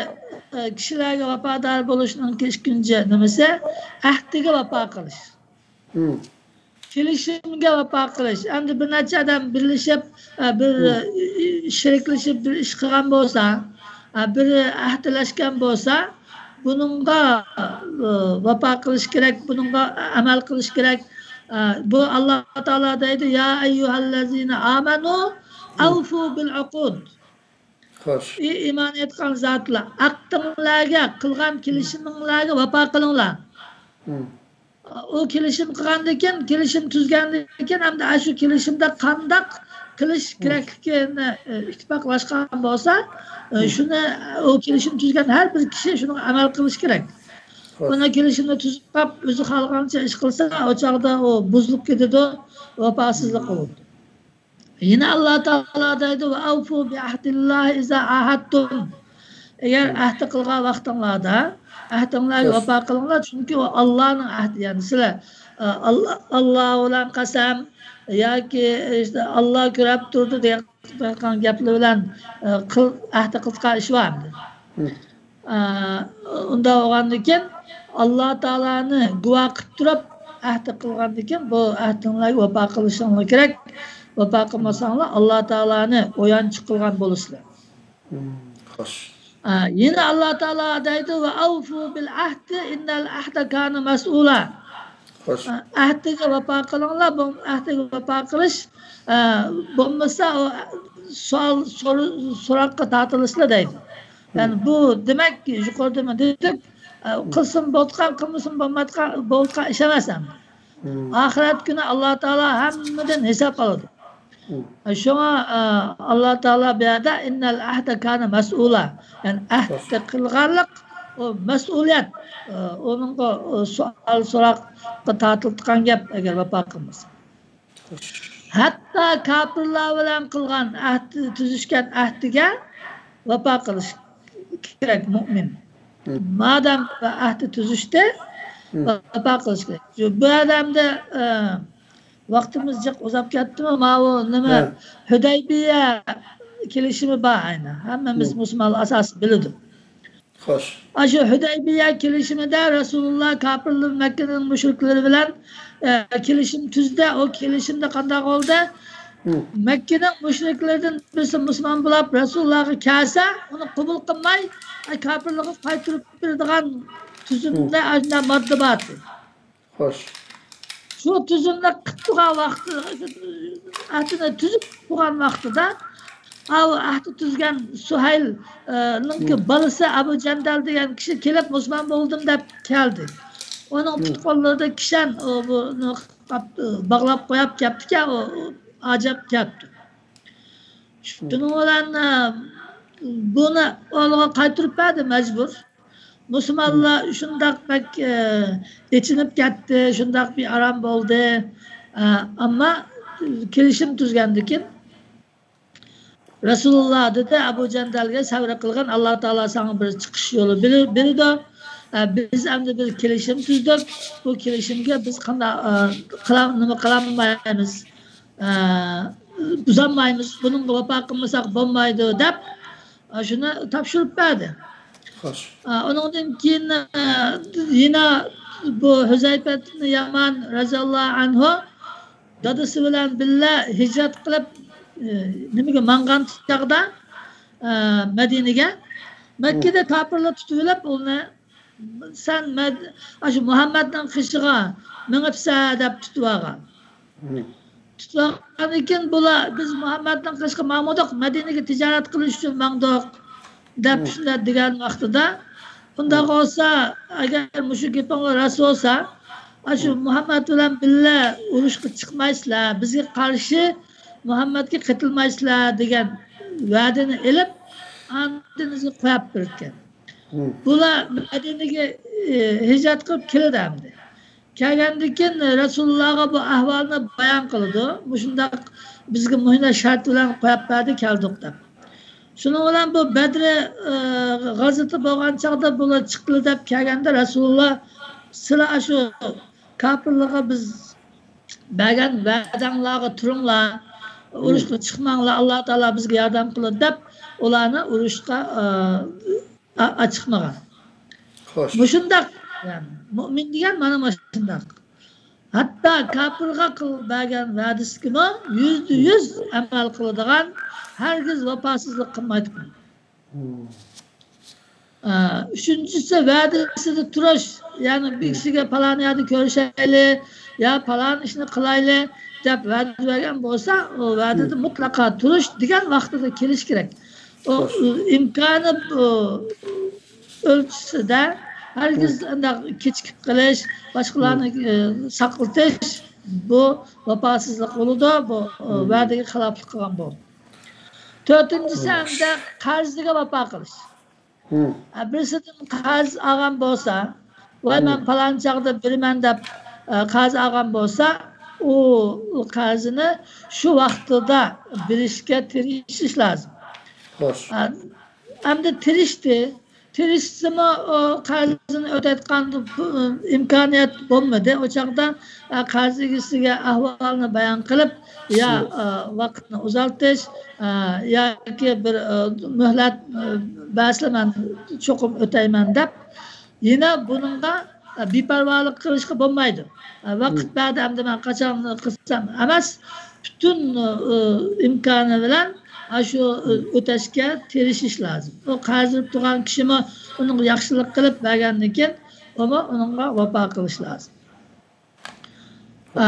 ئە، كىشىلەرگە ۋاپادار بولۇشنىڭكى ئىككىنچى نېمىسى، ئەھدىگە ۋاپا قىلىش. مم. كېلىشىمگە ۋاپا قىلىش. ئەمدى بىر نەچچە ئادەم بىرلىشىپ، ئە، بىر، مم. ئە، شېرىكلىشىپ بىر ئىش قىلغان بولسا، ئە، بىر ئەھدىلەشكەن بولسا، بۇنىڭغا، ئە، ۋاپا قىلىش كېرەك، بۇنىڭغا ئەمەل قىلىش كېرەك. ئە، بۇ ئاللا تائالا دەيدۇ، يا ئەييۇھەللەزىنە ئامەنۇ، مم، ئەۋفۇ بىل ئۇقۇد. خوش. ئى ئىمان ئېيتقان زاتلار، ئەھدىڭلارگە، قىلغان كېلىشىمىڭلارغا ۋاپا قىلىڭلار. مم. ئۇ كېلىشىم قىلغاندىن كېيىن، كېلىشىم تۈزگەندىن كېيىن، ئەمدى ئاشۇ كېلىشىمدە قانداق قىلىش، مم، كېرەكلىكىنى، ئى، ئىتتىپاقلاشقان بولسا، ئى، مم، شۇنى، ئۇ كېلىشىم تۈزگەن ھەر بىر كىشى شۇنىڭغا ئەمەل قىلىشى كېرەك. ئۇنى كېلىشىمنى تۈزۈپ قاپ، ئۆزى خالىغانچە ئىش قىلسا، ئۇ چاغدا ئۇ بۇزۇلۇپ كېتىدۇ، ۋاپاسىزلىق قىلىدۇ. يەنە ئاللا تائالا دەيدۇ، «ۋە ئەۋفۇ بى ئەھدىللاھى ئىزا ئاھەدتۇم.» ئەگەر ئەھدى قىلغان ۋاقتىڭلاردا، ئەھدىڭلارغا ۋاپا قىلىڭلار، چۈنكى ئۇ ئاللانىڭ ئەھدى، يەنى سىلەر، ئە، ئاللا، ئاللا بىلەن قەسەم ياكى ئىشتە ئاللا كۆرۈپ تۇرىدۇ دېگەن قىلغان گەپلىرى بىلەن، ئە، قىل-، ئەھدى قىلغان ئىش بار ئەمدى. ئە، ئۇنداق بولغاندىن كېيىن، ئاللا تائالانى گۇۋاھ قىلىپ تۇرۇپ، ئەھدى قىلغاندىن كېيىن، بۇ ئەھدىڭلارغا ۋاپا قىلىشىڭلار كېرەك. ۋاپا قىلمىساڭلار، ئاللا تائالانى ئويانچۇق قىلغان بولىسىلەر. خوش. ئە، يەنە ئاللا تائالا دەيدۇ، «ۋە ئەۋفۇ بىل ئەھدى ئىننەل ئەھدە كانە مەسئۇلا.» خوش. ئە، ئەھدىگە ۋاپا قىلىڭلار، بۇ ئەھدىگە ۋاپا قىلىش، ئە، بولمىسا، ئۇ سوئال، سور-، سوراققا تارتىلىسىلا دەيدۇ. يەنى بۇ دېمەك، يۇقىرىدا مەن دېدىم، ئە، قىلسىمۇ بولىدىغان، قىلمىسىمۇ بولمايدىغان، بولىدىغان ئىش ئەمەس ئەمدى. ئاخىرەت كۈنى ئاللا تائالا ھەممىدىن ھېساب ئالىدۇ. شۇڭا، ئە، ئاللا تائالا بۇ يەردە «ئىننەل ئەھدە كانە مەسئۇلا»، يەنى ئەھدى قىلغانلىق، ئۇ مەسئۇلىيەت، ئە، ئۇنىڭغا، ئۇ سوئال سوراققا تارتىلىدىغان گەپ، ئەگەر ۋاپا قىلمىسا. ھەتتا كاپىرلار بىلەن قىلغان ئەھدى، تۈزۈشكەن ئەھدىگە ۋاپا قىلىش كېرەك مۇئمىن. مادام ئەھدى تۈزۈشتى، ۋاپا قىلىش كېرەك. شۇ بۇ يەردە ئەمدى، ئە، ۋاقتىمىز جىق ئۇزاپ كەتتىمۇ؟ ماۋۇ نېمە، ھۈدەيبىيە كېلىشىمى بار ئەينى. ھەممىمىز مۇسۇلمانلار ئاساسىي بىلىدۇ. خوش. ئاشۇ ھۈدەيبىيە كېلىشىمىدە رەسۇلۇللا كاپىرلار مەككىنىڭ مۇشرىكلىرى بىلەن، ئە، كېلىشىم تۈزدى. ئۇ كېلىشىمدە قانداق بولدى؟ مەككىنىڭ مۇشرىكلىرىدىن بىرسى مۇسۇلمان بولاپ رەسۇلۇللاغا كەلسە، ئۇنى قوبۇل قىلماي، ئە، كاپىرلارغا قايتۇرۇپ بېرىدىغان تۈزۈمدە ئاشۇنداق ماددا بار ئىدى. خوش. شۇ تۈزۈمنى قىلىپ تۇرغان ۋاقتى، ئەھدىنى تۈزۈپ تۇرغان ۋاقتىدا، ئاۋۇ ئەھدى تۈزگەن سۇھەيل، ئە، نىڭكى بالىسى ئەبۇ جەندەل دېگەن كىشى كېلىپ، مۇسۇلمان بولدۇم دەپ كەلدى. ئۇنىڭ پۇت قوللىرىدا كىشەن، ئۇ، بۇنى قاپ-، باغلاپ قويۇپ كەپتىكەن، ئۇ، ئۇ ئاجاپ كەپتۇ. شۇنىڭ بىلەن، ئە، بۇنى ئۇلارغا قايتۇرۇپ بەردى مەجبۇر. مۇسۇلمانلار شۇنداق بەك، ئە، ئېچىنىپ كەتتى، شۇنداق بىئارام بولدى. ئە، ئەمما كېلىشىم تۈزگەندىكىن رەسۇلۇللا دېدى، ئەبۇ جەندەلگە، سەۋر قىلغىن، ئاللا تائالا ساڭا بىر چىقىش يولى بىلدۈ-، بىلىدۇ. ئە، بىز ئەمدى بىر كېلىشىم تۈزدۇق. بۇ كېلىشىمگە بىز قانداق، ئە، قىلا-، نېمە قىلالمايمىز، ئە، بۇزالمايمىز، بۇنىڭغا ۋاپا قىلمىساق بولمايدۇ دەپ، ئە، شۇنى تاپشۇرۇپ بەردى. خوش. ئە، ئۇنىڭدىن كېيىن، ئە، يەنە بۇ ھۈزەيپەت ئىبنى يامان رەزىياللاھۇ ئەنھۇ دادىسى بىلەن بىللە ھىجرەت قىلىپ، ئە، نېمىگە ماڭغان چاغدا، ئە، مەدىنىگە، مەككىدە كاپىرلار تۇتۇۋېلىپ ئۇنى، سەن مەد-، ئاشۇ مۇھەممەدنىڭ قېشىغا مېڭىپسەن دەپ تۇتۇۋالغان. تۇتۇۋالغاندىن كېيىن بۇلار، بىز مۇھەممەدنىڭ قېشىغا ماڭمىدۇق، مەدىنىگە تىجارەت قىلىش ئۈچۈن ماڭدۇق دەپ شۇنداق دېگەن ۋاقتىدا، ئۇنداق بولسا، ئەگەر مۇشۇ گېپىڭلار راست بولسا، ئاشۇ مۇھەممەد بىلەن بىللە ئۇرۇشقا چىقمايسىلەر، بىزگە قارشى مۇھەممەدكە قېتىلمايسىلەر دېگەن ۋەدىنى ئېلىپ، ئاندىن بىزگە قويۇپ بېرىدىكەن. بۇلار مەدىنىگە، ئى، ھىجرەت قىلىپ كېلىدۇ ئەمدى. كەلگەندىن كېيىن رەسۇلۇللاغا بۇ ئەھۋالنى بايان قىلىدۇ. مۇشۇنداق بىزگە مۇشۇنداق شەرت بىلەن قويۇپ بەردى، كەلدۇق دەپ. شۇنىڭ بىلەن بۇ بەدرى، ئى، غازىتى بولغان چاغدا بۇلار چىققىلى دەپ كەلگەندە رەسۇلۇللا، سىلەر ئاشۇ كاپىرلارغا بىز بەرگەن ۋەدەڭلارغا تۇرۇڭلار، ئۇرۇشقا چىقماڭلار، ئاللا تائالا بىزگە ياردەم قىلىدۇ دەپ ئۇلارنى ئۇرۇشقا، ئى، ئا-، ئاچىقمىغان. خوش. مۇشۇنداق، يەنى، مۇئمىن دېگەن مانا مۇشۇنداق. ھەتتا كاپىرغا قىل-، بەرگەن ۋەدىسىگىمۇ يۈزدە يۈز ئەمەل قىلىدىغان، ھەرگىز ۋاپاسىزلىق قىلمايدىغان. ئە، ئۈچىنچىسى، ۋەدىسىدە تۇرۇش، يەنى بىر كىشىگە پالان يەردە كۆرۈشەيلى، يا پالان ئىشنى قىلايلى دەپ ۋەدە بەرگەن بولسا، ئۇ ۋەدىدە مۇتلەقا تۇرۇش دېگەن ۋاقتىدا كېلىش كېرەك. ئۇ، ئىمكانى، ئۇ، ئۆلچىسىدە ھەرگىز ئانداق كېچىكىپ قېلىش، باشقىلارنى، ئە، ساقلىتىش، بۇ ۋاپاسىزلىق بولىدۇ، بۇ، ئە، ۋەدىگە خىلاپلىق قىلغان بولىدۇ. تۆتىنچىسى، ئەمدى قەرزىگە ۋاپا قىلىش. ئە، بىرسىدىن قەرز ئالغان بولسا، ۋاي، مەن پالان چاغدا بېرىمەن دەپ، ئە، قەرز ئالغان بولسا، ئۇ قەرزىنى شۇ ۋاقتىدا بېرىشكە تىرىشىش لازىم. ئە، ئەمدى تىرىشتى. تىرىشسىمۇ، ئۇ قەرزىنى ئۆتەيدىغان ئىمكانىيەت بولمىدى. ئۇ چاغدا، ئە، قەرز ئىگىسىگە ئەھۋالنى بايان قىلىپ، يا، ئە، ۋاقىتنى ئۇزارتىش، ئە، ياكى بىر، ئە، مۆھلەت، ئە، بەرسىلە، مەن چوقۇم ئۆتەيمەن دەپ، يەنە بۇنىڭغا، ئە، بىپەرۋالىق قىلىشقا بولمايدۇ. ئە، ۋاقىت بەردى، ئەمدى مەن قاچان قىلسام ئەمەس، پۈتۈن، ئە، ئىمكانى بىلەن ئاشۇ، ئە، ئۆتەشكە تىرىشىش لازىم. ئۇ قەرز ئېلىپ تۇرغان كىشىمۇ ئۇنىڭغا ياخشىلىق قىلىپ بەرگەندىن كېيىن، ئۇمۇ ئۇنىڭغا ۋاپا قىلىش لازىم. ئە،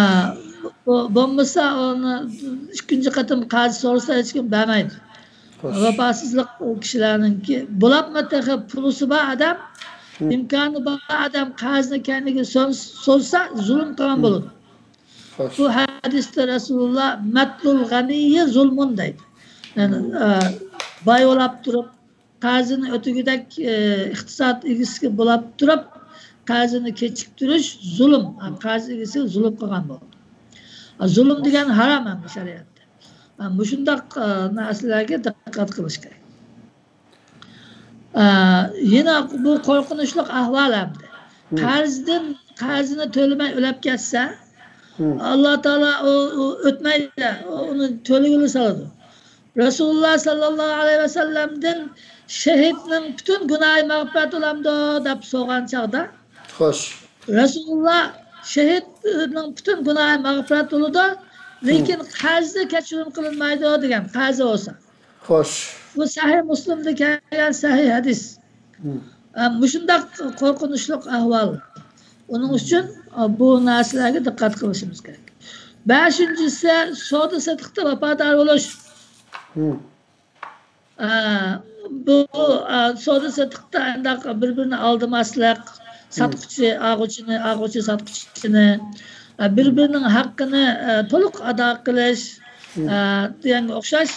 بۇ، بولمىسا ئۇنى ئىككىنچى قېتىم قەرز سورىسا ھېچكىم بەرمەيدۇ. ۋاپاسىزلىق ئۇ كىشىلەرنىڭكى. بولۇپمۇ تېخى پۇلىسى بار ئادەم، ئىمكانى بار ئادەم قەرزنى كەينىگە سون-، سورىسا زۇلۇم قىلغان بولىدۇ. بۇ ھەدىستە رەسۇلۇللا «مەتلۇل غەنىيي زۇلمۇن» دەيدۇ. يەنى، ئە، باي بولاپ تۇرۇپ، قەرزىنى ئۆتىگۈدەك، ئە، ئىقتىساد ئىگىسى بولاپ تۇرۇپ، قەرزىنى كېچىكتۈرۈش زۇلۇم. ھە، قەرز ئىگىسىگە زۇلۇم قىلغان بولىدۇ. ھە، زۇلۇم دېگەن ھارام ئەمدى شەرىئەتتە. ھە، مۇشۇنداق، ئە، نەرسىلەرگە دىققەت قىلىش كېرەك. ئە، يەنە بۇ قورقۇنچلۇق ئەھۋال ئەمدى. قەرزدىن، قەرزىنى تۆلىمەي ئۆلۈپ كەتسە، ئاللا تائالا ئۇ، ئۇ ئۆتمەيدۇ، ئۇ، ئۇنى تۆلىگىلى سالىدۇ. رەسۇلۇللا ساللاللاھۇ ئەلەيھى ۋەسەللەمدىن «شېھىتنىڭ پۈتۈن گۇناھى مەغپىرەت بولامدۇ؟» دەپ سورىغان چاغدا، خوش. رەسۇلۇللا «شېھىتنىڭ پۈتۈن گۇناھى مەغپىرەت بولىدۇ، لېكىن قەرزى كەچۈرۈم قىلىنمايدۇ» دېگەن، قەرزى بولسا. خوش. بۇ سەھىھ مۇسلىمدا كەلگەن سەھىھ ھەدىس. ئە، مۇشۇنداق قورقۇنچلۇق ئەھۋال. ئۇنىڭ ئۈچۈن، ئە، بۇ نەرسىلەرگە دىققەت قىلىشىمىز كېرەك. بەشىنچىسى، سودا سېتىقتا ۋاپادار بولۇش. ئە، بۇ، ئە، سودا سېتىقتا ئانداق بىر-بىرىنى ئالدىماسلىق، ساتقۇچى ئالغۇچىنى، ئالغۇچى ساتقۇچىنى، ئە، بىر-بىرىنىڭ ھەققىنى، ئە، تولۇق ئادا قىلىش، ئە، دېگەنگە ئوخشاش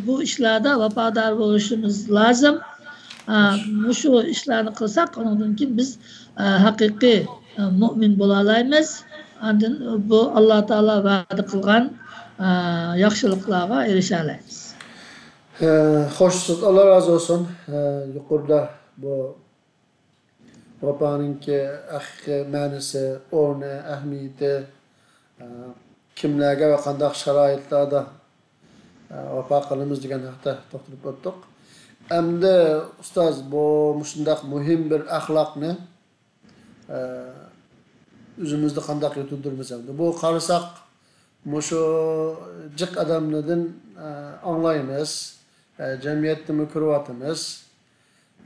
بۇ ئىشلاردا ۋاپادار بولۇشىمىز لازىم. ئە، مۇشۇ ئىشلارنى قىلساق، ئۇنىڭدىن كېيىن بىز، ئە، ھەقىقىي، ئە، مۇئمىن بولالايمىز. ئاندىن بۇ ئاللا تائالا ۋەدە قىلغان، ئە، ياخشىلىقلارغا ئېرىشەلەيمىز. ھە، خوش، سىز، ئاللا رازى بولسۇن. ھە، يۇقىرىدا بۇ ۋاپانىڭكى ھەقىقىي مەنىسى، ئورنى، ئەھمىيىتى، ئە، كىملەرگە ۋە قانداق شارائىتلاردا، ئە، ۋاپا قىلىمىز دېگەن ھەقتە توختىلىپ ئۆتتۇق. ئەمدى ئۇستاز، بۇ مۇشۇنداق مۇھىم بىر ئەخلاقنى، ئە، ئۆزىمىزدە قانداق يېتىلدۈرىمىز ئەمدى؟ بۇ قارىساق، مۇشۇ جىق ئادەملەردىن، ئە، ئاڭلايمىز، ئە، جەمئىيەتتىمۇ كۆرۈۋاتىمىز.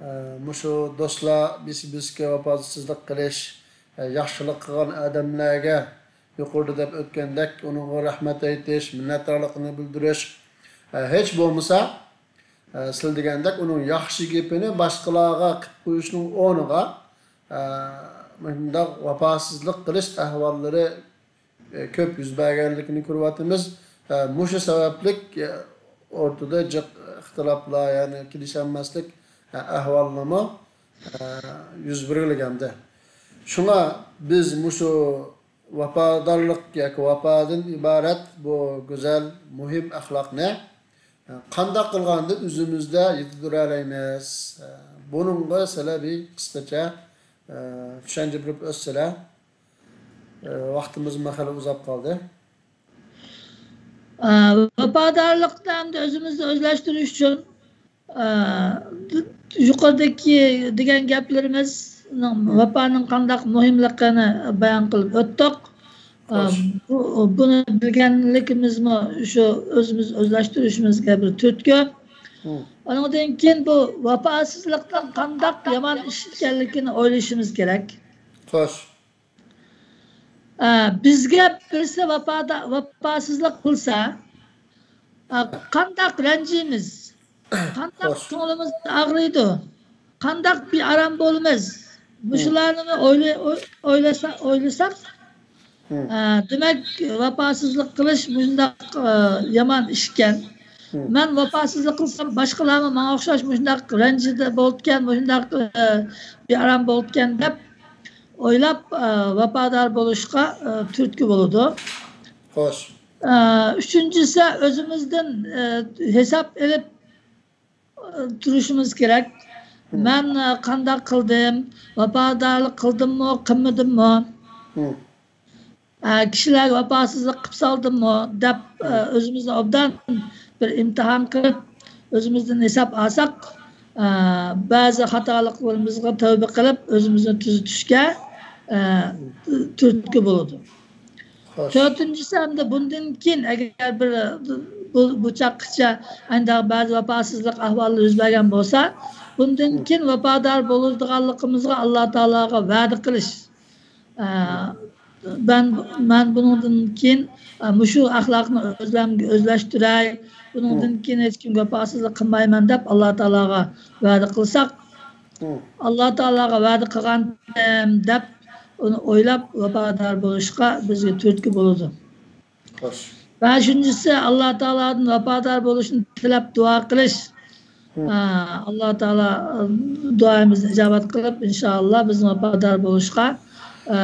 ئە، مۇشۇ دوستلار بىرسى-بىرسىگە ۋاپاسىزلىق قىلىش، ئە، ياخشىلىق قىلغان ئادەملەرگە يۇقىرىدا دەپ ئۆتكەندەك ئۇنىڭغا رەھمەت ئېيتىش، مىننەتدارلىقىنى بىلدۈرۈش، ئە، ھېچ بولمىسا، ئە، سىلە دېگەندەك ئۇنىڭ ياخشى گېپىنى باشقىلارغا قىلىپ قويۇشنىڭ ئورنىغا، ئە، مۇنداق ۋاپاسىزلىق قىلىش ئەھۋاللىرى ئە، كۆپ يۈز بەرگەنلىكىنى كۆرۈۋاتىمىز. ئە، مۇشۇ سەۋەبلىك، ئە، ئورتىدا جىق ئىختىلاپلار، يەنى كېلىشەلمەسلىك، ئە، ئەھۋاللىرىمۇ، ئە، يۈز بەرگەنلىكەمدە. شۇڭا بىز مۇشۇ ۋاپادارلىق ياكى ۋاپادىن ئىبارەت بۇ گۈزەل، مۇھىم ئەخلاقنى، ئە، قانداق قىلغاندا ئۆزىمىزدە يېتىلدۈرەلەيمىز؟ ئە، بۇنىڭغا سىلەر بىر قىسقىچە، ئە، چۈشەنچە بېرىپ ئۆتسىلەر. ئە، ۋاقتىمىزمۇ خېلى ئۇزاپ قالدى. ئە، ۋاپادارلىقنى ئەمدى ئۆزىمىزدە ئۆزلەشتۈرۈش ئۈچۈن، ئە، يۇقىرىدىكى دېگەن گەپلىرىمىزنىڭ، ۋاپانىڭ قانداق مۇھىملىقىنى بايان قىلىپ ئۆتتۇق. ئە، بۇ، بۇنى بىلگەنلىكىمىزمۇ شۇ ئۆزىمىز ئۆزلەشتۈرۈشىمىزگە بىر تۈرتكە. ئۇنىڭدىن كېيىن بۇ ۋاپاسىزلىقنىڭ قانداق يامان ئىش ئىكەنلىكىنى ئويلىشىمىز كېرەك. خوش. ئە، بىزگە بىرسى ۋاپادا-، ۋاپاسىزلىق قىلسا، ئە، قانداق رەنجىيمىز، قانداق كۆڭلىمىز ئاغرىيدۇ، قانداق بىئارام بولىمىز، مۇشۇلارنىمۇ ئويلا-، ئوي-، ئويلىسا-، ئويلىساق، ئە، دېمەك، ۋاپاسىزلىق قىلىش مۇشۇنداق، ئە، يامان ئىشكەن. مەن ۋاپاسىزلىق قىلسام، باشقىلارمۇ ماڭا ئوخشاش مۇشۇنداق رەنجىدە بولىدىكەن، مۇشۇنداق، ئە، بىئارام بولىدىكەن دەپ، ئويلاپ، ئە، ۋاپادار بولۇشقا، ئە، تۈرتكە بولىدۇ. خوش. ئە، ئۈچىنچىسى، ئۆزىمىزدىن، ئە، ھېساب ئېلىپ، ئە، تۇرۇشىمىز كېرەك. مەن، ئە، قانداق قىلدىم؟ ۋاپادارلىق قىلدىممۇ، قىلمىدىممۇ؟ ئە، كىشىلەرگە ۋاپاسىزلىق قىلىپ سالدىممۇ دەپ، ئە، ئۆزىمىزنى ئوبدان بىر ئىمتىھان قىلىپ، ئۆزىمىزدىن ھېساب ئالساق، ئە، بەزى خاتالىقلىرىمىزغا تەۋبە قىلىپ، ئۆزىمىزنى تۈزىتىشكە، ئە، تۈرتكە بولىدۇ. خوش. تۆتىنچىسى، ئەمدى بۇندىن كېيىن ئەگەر بىر بۇ، بۇ چاغقىچە ئانداق بەزى ۋاپاسىزلىق ئەھۋالى يۈز بەرگەن بولسا، بۇندىن كېيىن ۋاپادار بولىدىغانلىقىمىزغا ئاللا تائالاغا ۋەدە قىلىش. ئە، مەن، مەن بۇنىڭدىن كېيىن، ئە، مۇشۇ ئەخلاقنى ئۆزلەمگە ئۆزلەشتۈرەي، بۇنىڭدىن كېيىن ھېچكىمگە ۋاپاسىزلىق قىلمايمەن دەپ ئاللا تائالاغا ۋەدە قىلساق، ئاللا تائالاغا ۋەدە قىلغانتىم دەپ ئۇنى ئويلاپ ۋاپادار بولۇشقا بىزگە تۈرتكە بولىدۇ. خوش. بەشىنچىسى، ئاللا تائالادىن ۋاپادار بولۇشنى تىلەپ دۇئا قىلىش. ھە، ئاللا تائالا، ئە، دۇئايىمىزنى ئىجابەت قىلىپ، ئىنشائاللا بىزنى ۋاپادار بولۇشقا، ئە،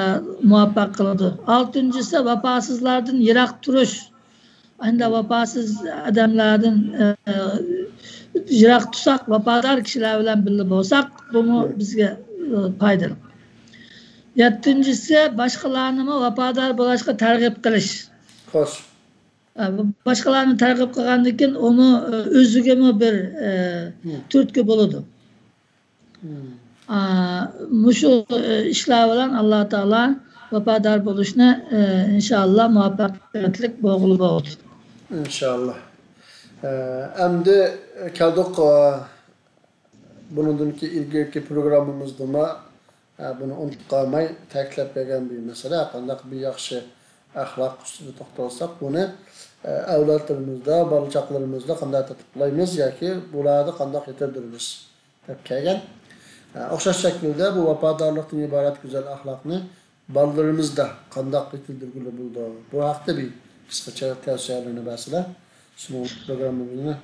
مۇۋەپپەق قىلىدۇ. ئالتىنچىسى، ۋاپاسىزلاردىن يىراق تۇرۇش. ئەمدى ۋاپاسىز ئادەملەردىن، ئە، يىراق تۇرساق، ۋاپادار كىشىلەر بىلەن بىللە بولساق، بۇمۇ بىزگە، ئە، پايدىلىق. يەتتىنچىسى، باشقىلارنىمۇ ۋاپادار بولۇشقا تەرغىب قىلىش. خوش. ئە، باشقىلارنى تەرغىب قىلغاندىن كېيىن ئۇمۇ، ئە، ئۆزىگىمۇ بىر، ئە، تۈرتكە بولىدۇ. ئا، مۇشۇ، ئە، ئىشلار بىلەن ئاللا تائالا ۋاپادار بولۇشنى، ئە، ئىنشائاللا مۇۋەپپەقىيەتلىك بولغىلى بولىدۇ. ئىنشائاللا. ئە، ئەمدى كەلدۇق، ئە، بۇنىڭدىن كېيىن ئىلگىرىكى پروگراممىمىزدىمۇ، ئە، بۇنى ئۇنتۇپ قالماي تەكىتلەپ بەرگەن بىر مەسىلە، قانداق بىر ياخشى ئەخلاق ئۈستىدە توختالساق، بۇنى، ئە، ئەۋلادلىرىمىزدا، بالا چاقىلىرىمىزدا قانداق تېتىقلايمىز ياكى بۇلاردا قانداق يېتىلدۈرىمىز دەپ كەلگەن. ئە، ئوخشاش شەكىلدە بۇ ۋاپادارلىقتىن ئىبارەت گۈزەل ئەخلاقنى بالىلىرىمىزدا قانداق يېتىلدۈرگىلى بولىدۇ؟ بۇ ھەقتە بىر قىسقىچە تەۋسىيەلەرنى بەرسىلەر، شۇنىڭ پروگراممىمىزنى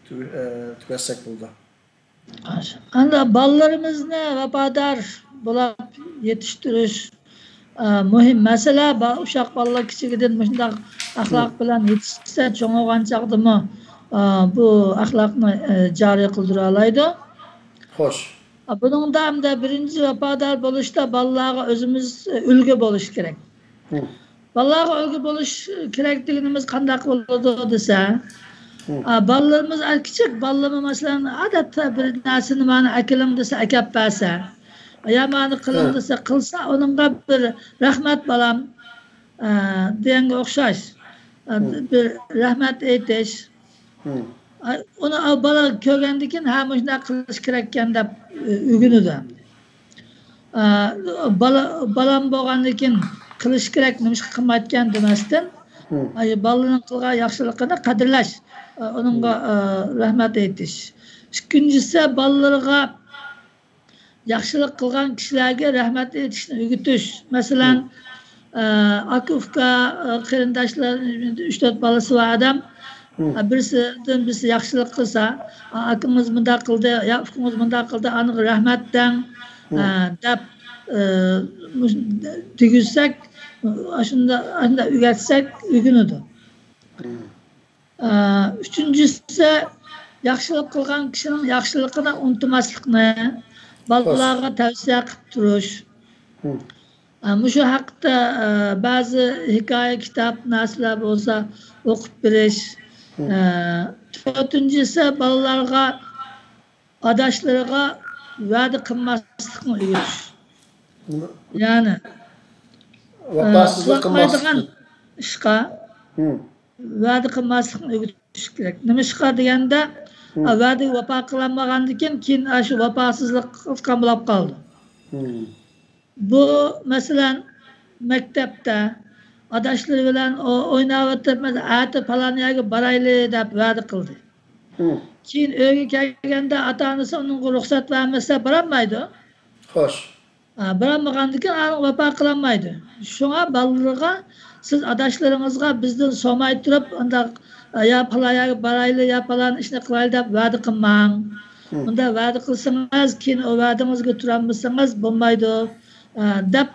تۈگ-، ئە، تۈگەتسەك بولىدۇ. ئەمدى بالىلىرىمىزنى ۋاپادار بولاپ يېتىشتۈرۈش، ئە، مۇھىم مەسىلە. با-، ئۇششاق بالىلار كىچىكىدىن مۇشۇنداق ئەخلاق بىلەن يېتىشسە، چوڭ بولغان چاغدىمۇ، ئە، بۇ ئەخلاقنى، ئە، جارى قىلدۇرالايدۇ. خوش. بۇنىڭدا ئەمدى بىرىنچى ۋاپادار بولۇشتا بالىلارغا ئۆزىمىز ئۈلگە بولۇش كېرەك. بالىلارغا ئۈلگە بولۇش كېرەك دېگىنىمىز قانداق بولىدۇ دېسە، ئا، بالىلىرىمىز، ئا، كىچىك بالىلىرىمىز، مەسىلەن، ئادەتتە بىر نەرسىنى مانا ئەكېلىڭ دېسە، ئەكەپ بەرسە، يا مانا قىلىڭ دېسە، قىلسا، ئۇنىڭغا بىر «رەھمەت، بالام» ئە، دېگەنگە ئوخشاش. ئە، بىر رەھمەت ئېيتىش. ئە، ئۇنى، ئە، بالا كۆرگەندىن كېيىن، «ھە، مۇشۇنداق قىلىش كېرەككەن» دەپ، ئە، ئۆگىنىدۇ. ئە، بالا، بالام بولغاندىن كېيىن قىلىش كېرەك، نېمىشقا قىلمايدىكەن دېمەستىن، ئە، بالىنىڭ قىلغان ياخشىلىقىنى قەدىرلەش، ئە، ئۇنىڭغا، ئە، رەھمەت ئېيتىش. ئىككىنچىسى، بالىلىرىغا ياخشىلىق قىلغان كىشىلەرگە رەھمەت ئېيتىشنى ئۆگىتىش. مەسىلەن، ئە، ئاكا، ئۇكا، ئە، قېرىنداشلار، ئۈچ، تۆت بالىسى بار ئادەم، ئە، بىرسىدىن بىرسى ياخشىلىق قىلسا، «ئا، ئاكىڭىز مۇنداق قىلدى، يا ئۇكىڭىز مۇنداق قىلدى، ئانىغا رەھمەت دەڭ»، ئە، دەپ، ئە، مۇش-، دېگۈزسەك، ئاشۇنداق، ئاشۇنداق ئۆگەتسەك ئۆگىنىدۇ. ئە، ئۈچىنچىسى، ياخشىلىق قىلغان كىشىنىڭ ياخشىلىقىنى ئۇنتۇماسلىقنى، بالىلارغا تەۋسىيە قىلىپ تۇرۇش. ئە، مۇشۇ ھەقتە، ئە، بەزى ھېكايە، كىتاب، نەرسىلەر بولسا ئوقۇپ بېرىش. ئە، تۆتىنچىسى، بالىلارغا، ئاداشلىرىغا ۋەدە قىلماسلىقنى ئۆگىتىش. يەنى، ئە، ۋاپاسىزلىق قىلمايدىغان ئىشقا ۋەدە قىلماسلىقنى ئۆگىتىش كېرەك. نېمىشقا دېگەندە، ۋەدىگە ۋاپا قىلالمىغاندىن كېيىن، كېيىن ئاشۇ ۋاپاسىزلىق قىلغان بولاپ قالىدۇ. بۇ، مەسىلەن، مەكتەپتە ئاداشلىرى بىلەن ئو-، ئويناۋېتىپ، مەسىلەن، «ئەتە پالان يەرگە بارايلى» دەپ ۋەدە قىلدى. كېيىن ئۆيگە كەلگەندە ئاتا-ئانىسى ئۇنىڭغا رۇخسەت بەرمىسە، بارالمايدۇ. خوش. ئا، بارالمىغاندىكىن ئاڭا ۋاپا قىلالمايدۇ. شۇڭا بالىلىرىغا سىز ئاداشلىرىڭىزغا بىزدىن سورىماي تۇرۇپ، ئانداق، ئا، يا پالان يەرگە بارايلى، يا پالان ئىشنى قىلايلى دەپ ۋەدە قىلماڭ. ئۇنداق ۋەدە قىلسىڭىز، كېيىن ئۇ ۋەدىڭىزگە تۇرالمىسىڭىز بولمايدۇ. ئە، دەپ،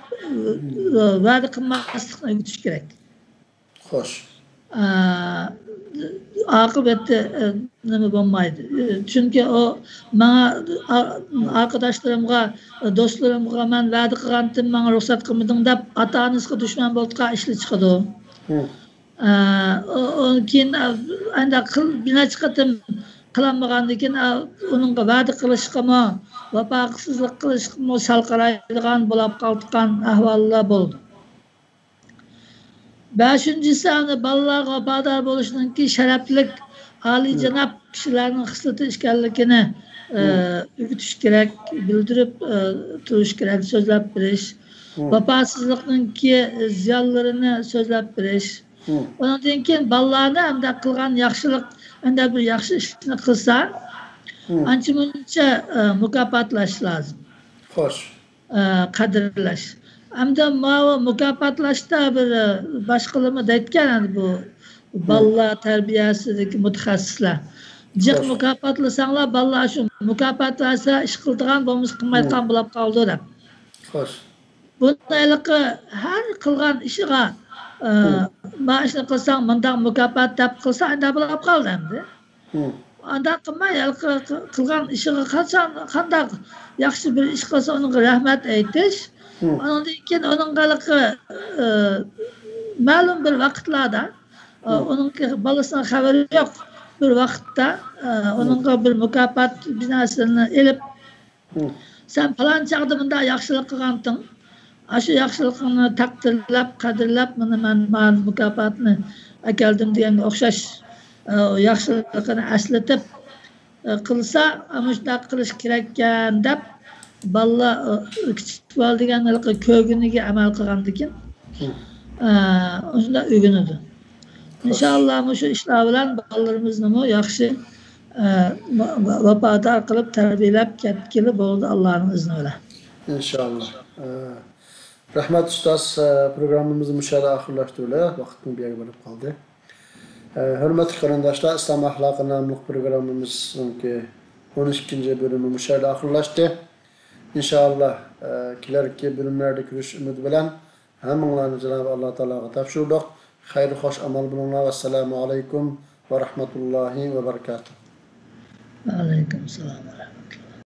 ئە، ۋەدە قىلماسلىقنى ئۆگىتىش كېرەك. خوش. ئە، ئاقىۋەتتە، ئە، نېمە بولمايدۇ. ئە، چۈنكى ئۇ ماڭا، ئا-، ئارقىداشلىرىمغا، دوستلىرىمغا مەن ۋەدە قىلغانتىم، ماڭا رۇخسەت قىلمىدىڭ دەپ، ئاتا-ئانىسىغا دۈشمەن بولىدىغان ئىشلار چىقىدۇ. ھە. ئە، ئۇ-، ئۇنىڭ كېيىن، ئە، ئەندى قىل-، بىر نەچچە قېتىم قىلالمىغاندىن كېيىن، ئە، ئۇنىڭغا ۋەدە قىلىشقىمۇ، ۋاپاسىزلىق قىلىشقىمۇ سەل قارايدىغان بولۇپ قالىدىغان ئەھۋاللار بولىدۇ. بەشىنچىسى، ئەنە بالىلارغا ۋاپادار بولۇشنىڭكى شەرەپلىك، ئالىيجاناب كىشىلەرنىڭ خىسلىتى ئىكەنلىكىنى، ئە، ئۆگىتىش كېرەك، بىلدۈرۈپ، ئە، تۇرۇش كېرەك، سۆزلەپ بېرىش. ۋاپاسىزلىقنىڭكى زىيانلىرىنى سۆزلەپ بېرىش. ئۇنىڭدىن كېيىن بالىلارنى ئەمدى قىلغان ياخشىلىق، ئەمدى بىر ياخشى ئىشنى قىلسا، ئانچە مۇنچە، ئە، مۇكاپاتلاش لازىم. خوش. ئە، قەدىرلەش. ئەمدى ماۋۇ مۇكاپاتلاشتا بىر، ئە، باشقىلىرىمۇ دەيدىكەن، ئەمدى بۇ بالىلار تەربىيەسىدىكى مۇتەخەسسىسلەر. جىق مۇكاپاتلىساڭلار، بالىلار شۇ مۇكاپات بەرسە ئىش قىلىدىغان، بولمىسا قىلمايدىغان بولاپ قالىدۇ دەپ. خوش. بۇنى ھېلىقى ھەر قىلغان ئىشىغا، ئە، ما ئىشنى قىلساڭ مۇنداق مۇكاپات دەپ قىلسا، ئەندى بولاپ قالدى ئەمدى. ئانداق قىلماي، ھېلىقى قىلغان ئىشىغا قاچان، قانداق ياخشى بىر ئىش قىلسا، ئۇنىڭغا رەھمەت ئېيتىش. ئۇنىڭدىن كېيىن ئۇنىڭغا ھېلىقى، ئە، مەلۇم بىر ۋاقىتلاردا، ئە، ئۇنىڭ بالىسىنىڭ خەۋىرى يوق بىر ۋاقىتتا، ئە، ئۇنىڭغا بىر مۇكاپات، بىر نەرسىنى ئېلىپ، سەن پالان چاغدا مۇنداق ياخشىلىق قىلغانتىڭ. ئاشۇ ياخشىلىقىڭنى تەقدىرلەپ، قەدىرلەپ، مانا مەن مانا مۇكاپاتنى ئەكەلدىم دېگەنگە ئوخشاش، ئە، ياخشىلىقىنى ئەسلىتىپ، ئە، قىلسا، ئە، مۇشۇنداق قىلىش كېرەككەن دەپ، بالىلار، ئە، كىچىك بالا دېگەن ھېلىقى كۆرگىنىگە ئەمەل قىلغاندىكىن، ئە، شۇنداق ئۆگىنىدۇ. ئىنشاللا مۇشۇ ئىشلار بىلەن بالىلىرىمىزنىمۇ ياخشى، ئە، ۋاپادار قىلىپ تەربىيەلەپ كەتكىلى بولىدۇ، ئاللانىڭ ئىزنى بىلەن. ئىنشاللا. ئە، رەھمەت ئۇستاز، ئە، پروگراممىمىزنى مۇشۇ يەردە ئاخىرلاشتۇرىلى. ۋاقىتمۇ بۇ يەرگە بېرىپ قالدى. ئە، ھۆرمەتلىك قېرىنداشلار، ئىسلام ئەخلاقى ناملىق پروگراممىمىزنىڭكى ئون ئىككىنچى بۆلۈمى مۇشۇ يەردە ئاخىرلاشتى. ئىنشاللا، ئە، كېلەركى بۆلۈملەردە كۆرۈشۈش ئۈمىدى بىلەن ھەممىڭلارنى جانابى ئاللا تائالاغا تاپشۇردۇق. خەير خوش ئامال بولۇڭلار. ۋەسسالامۇ ئەلەيكۇم ۋە رەھمەتۇللاھى ۋە بەرىكاتۇھ. ۋەئەلەيكۇم سالام.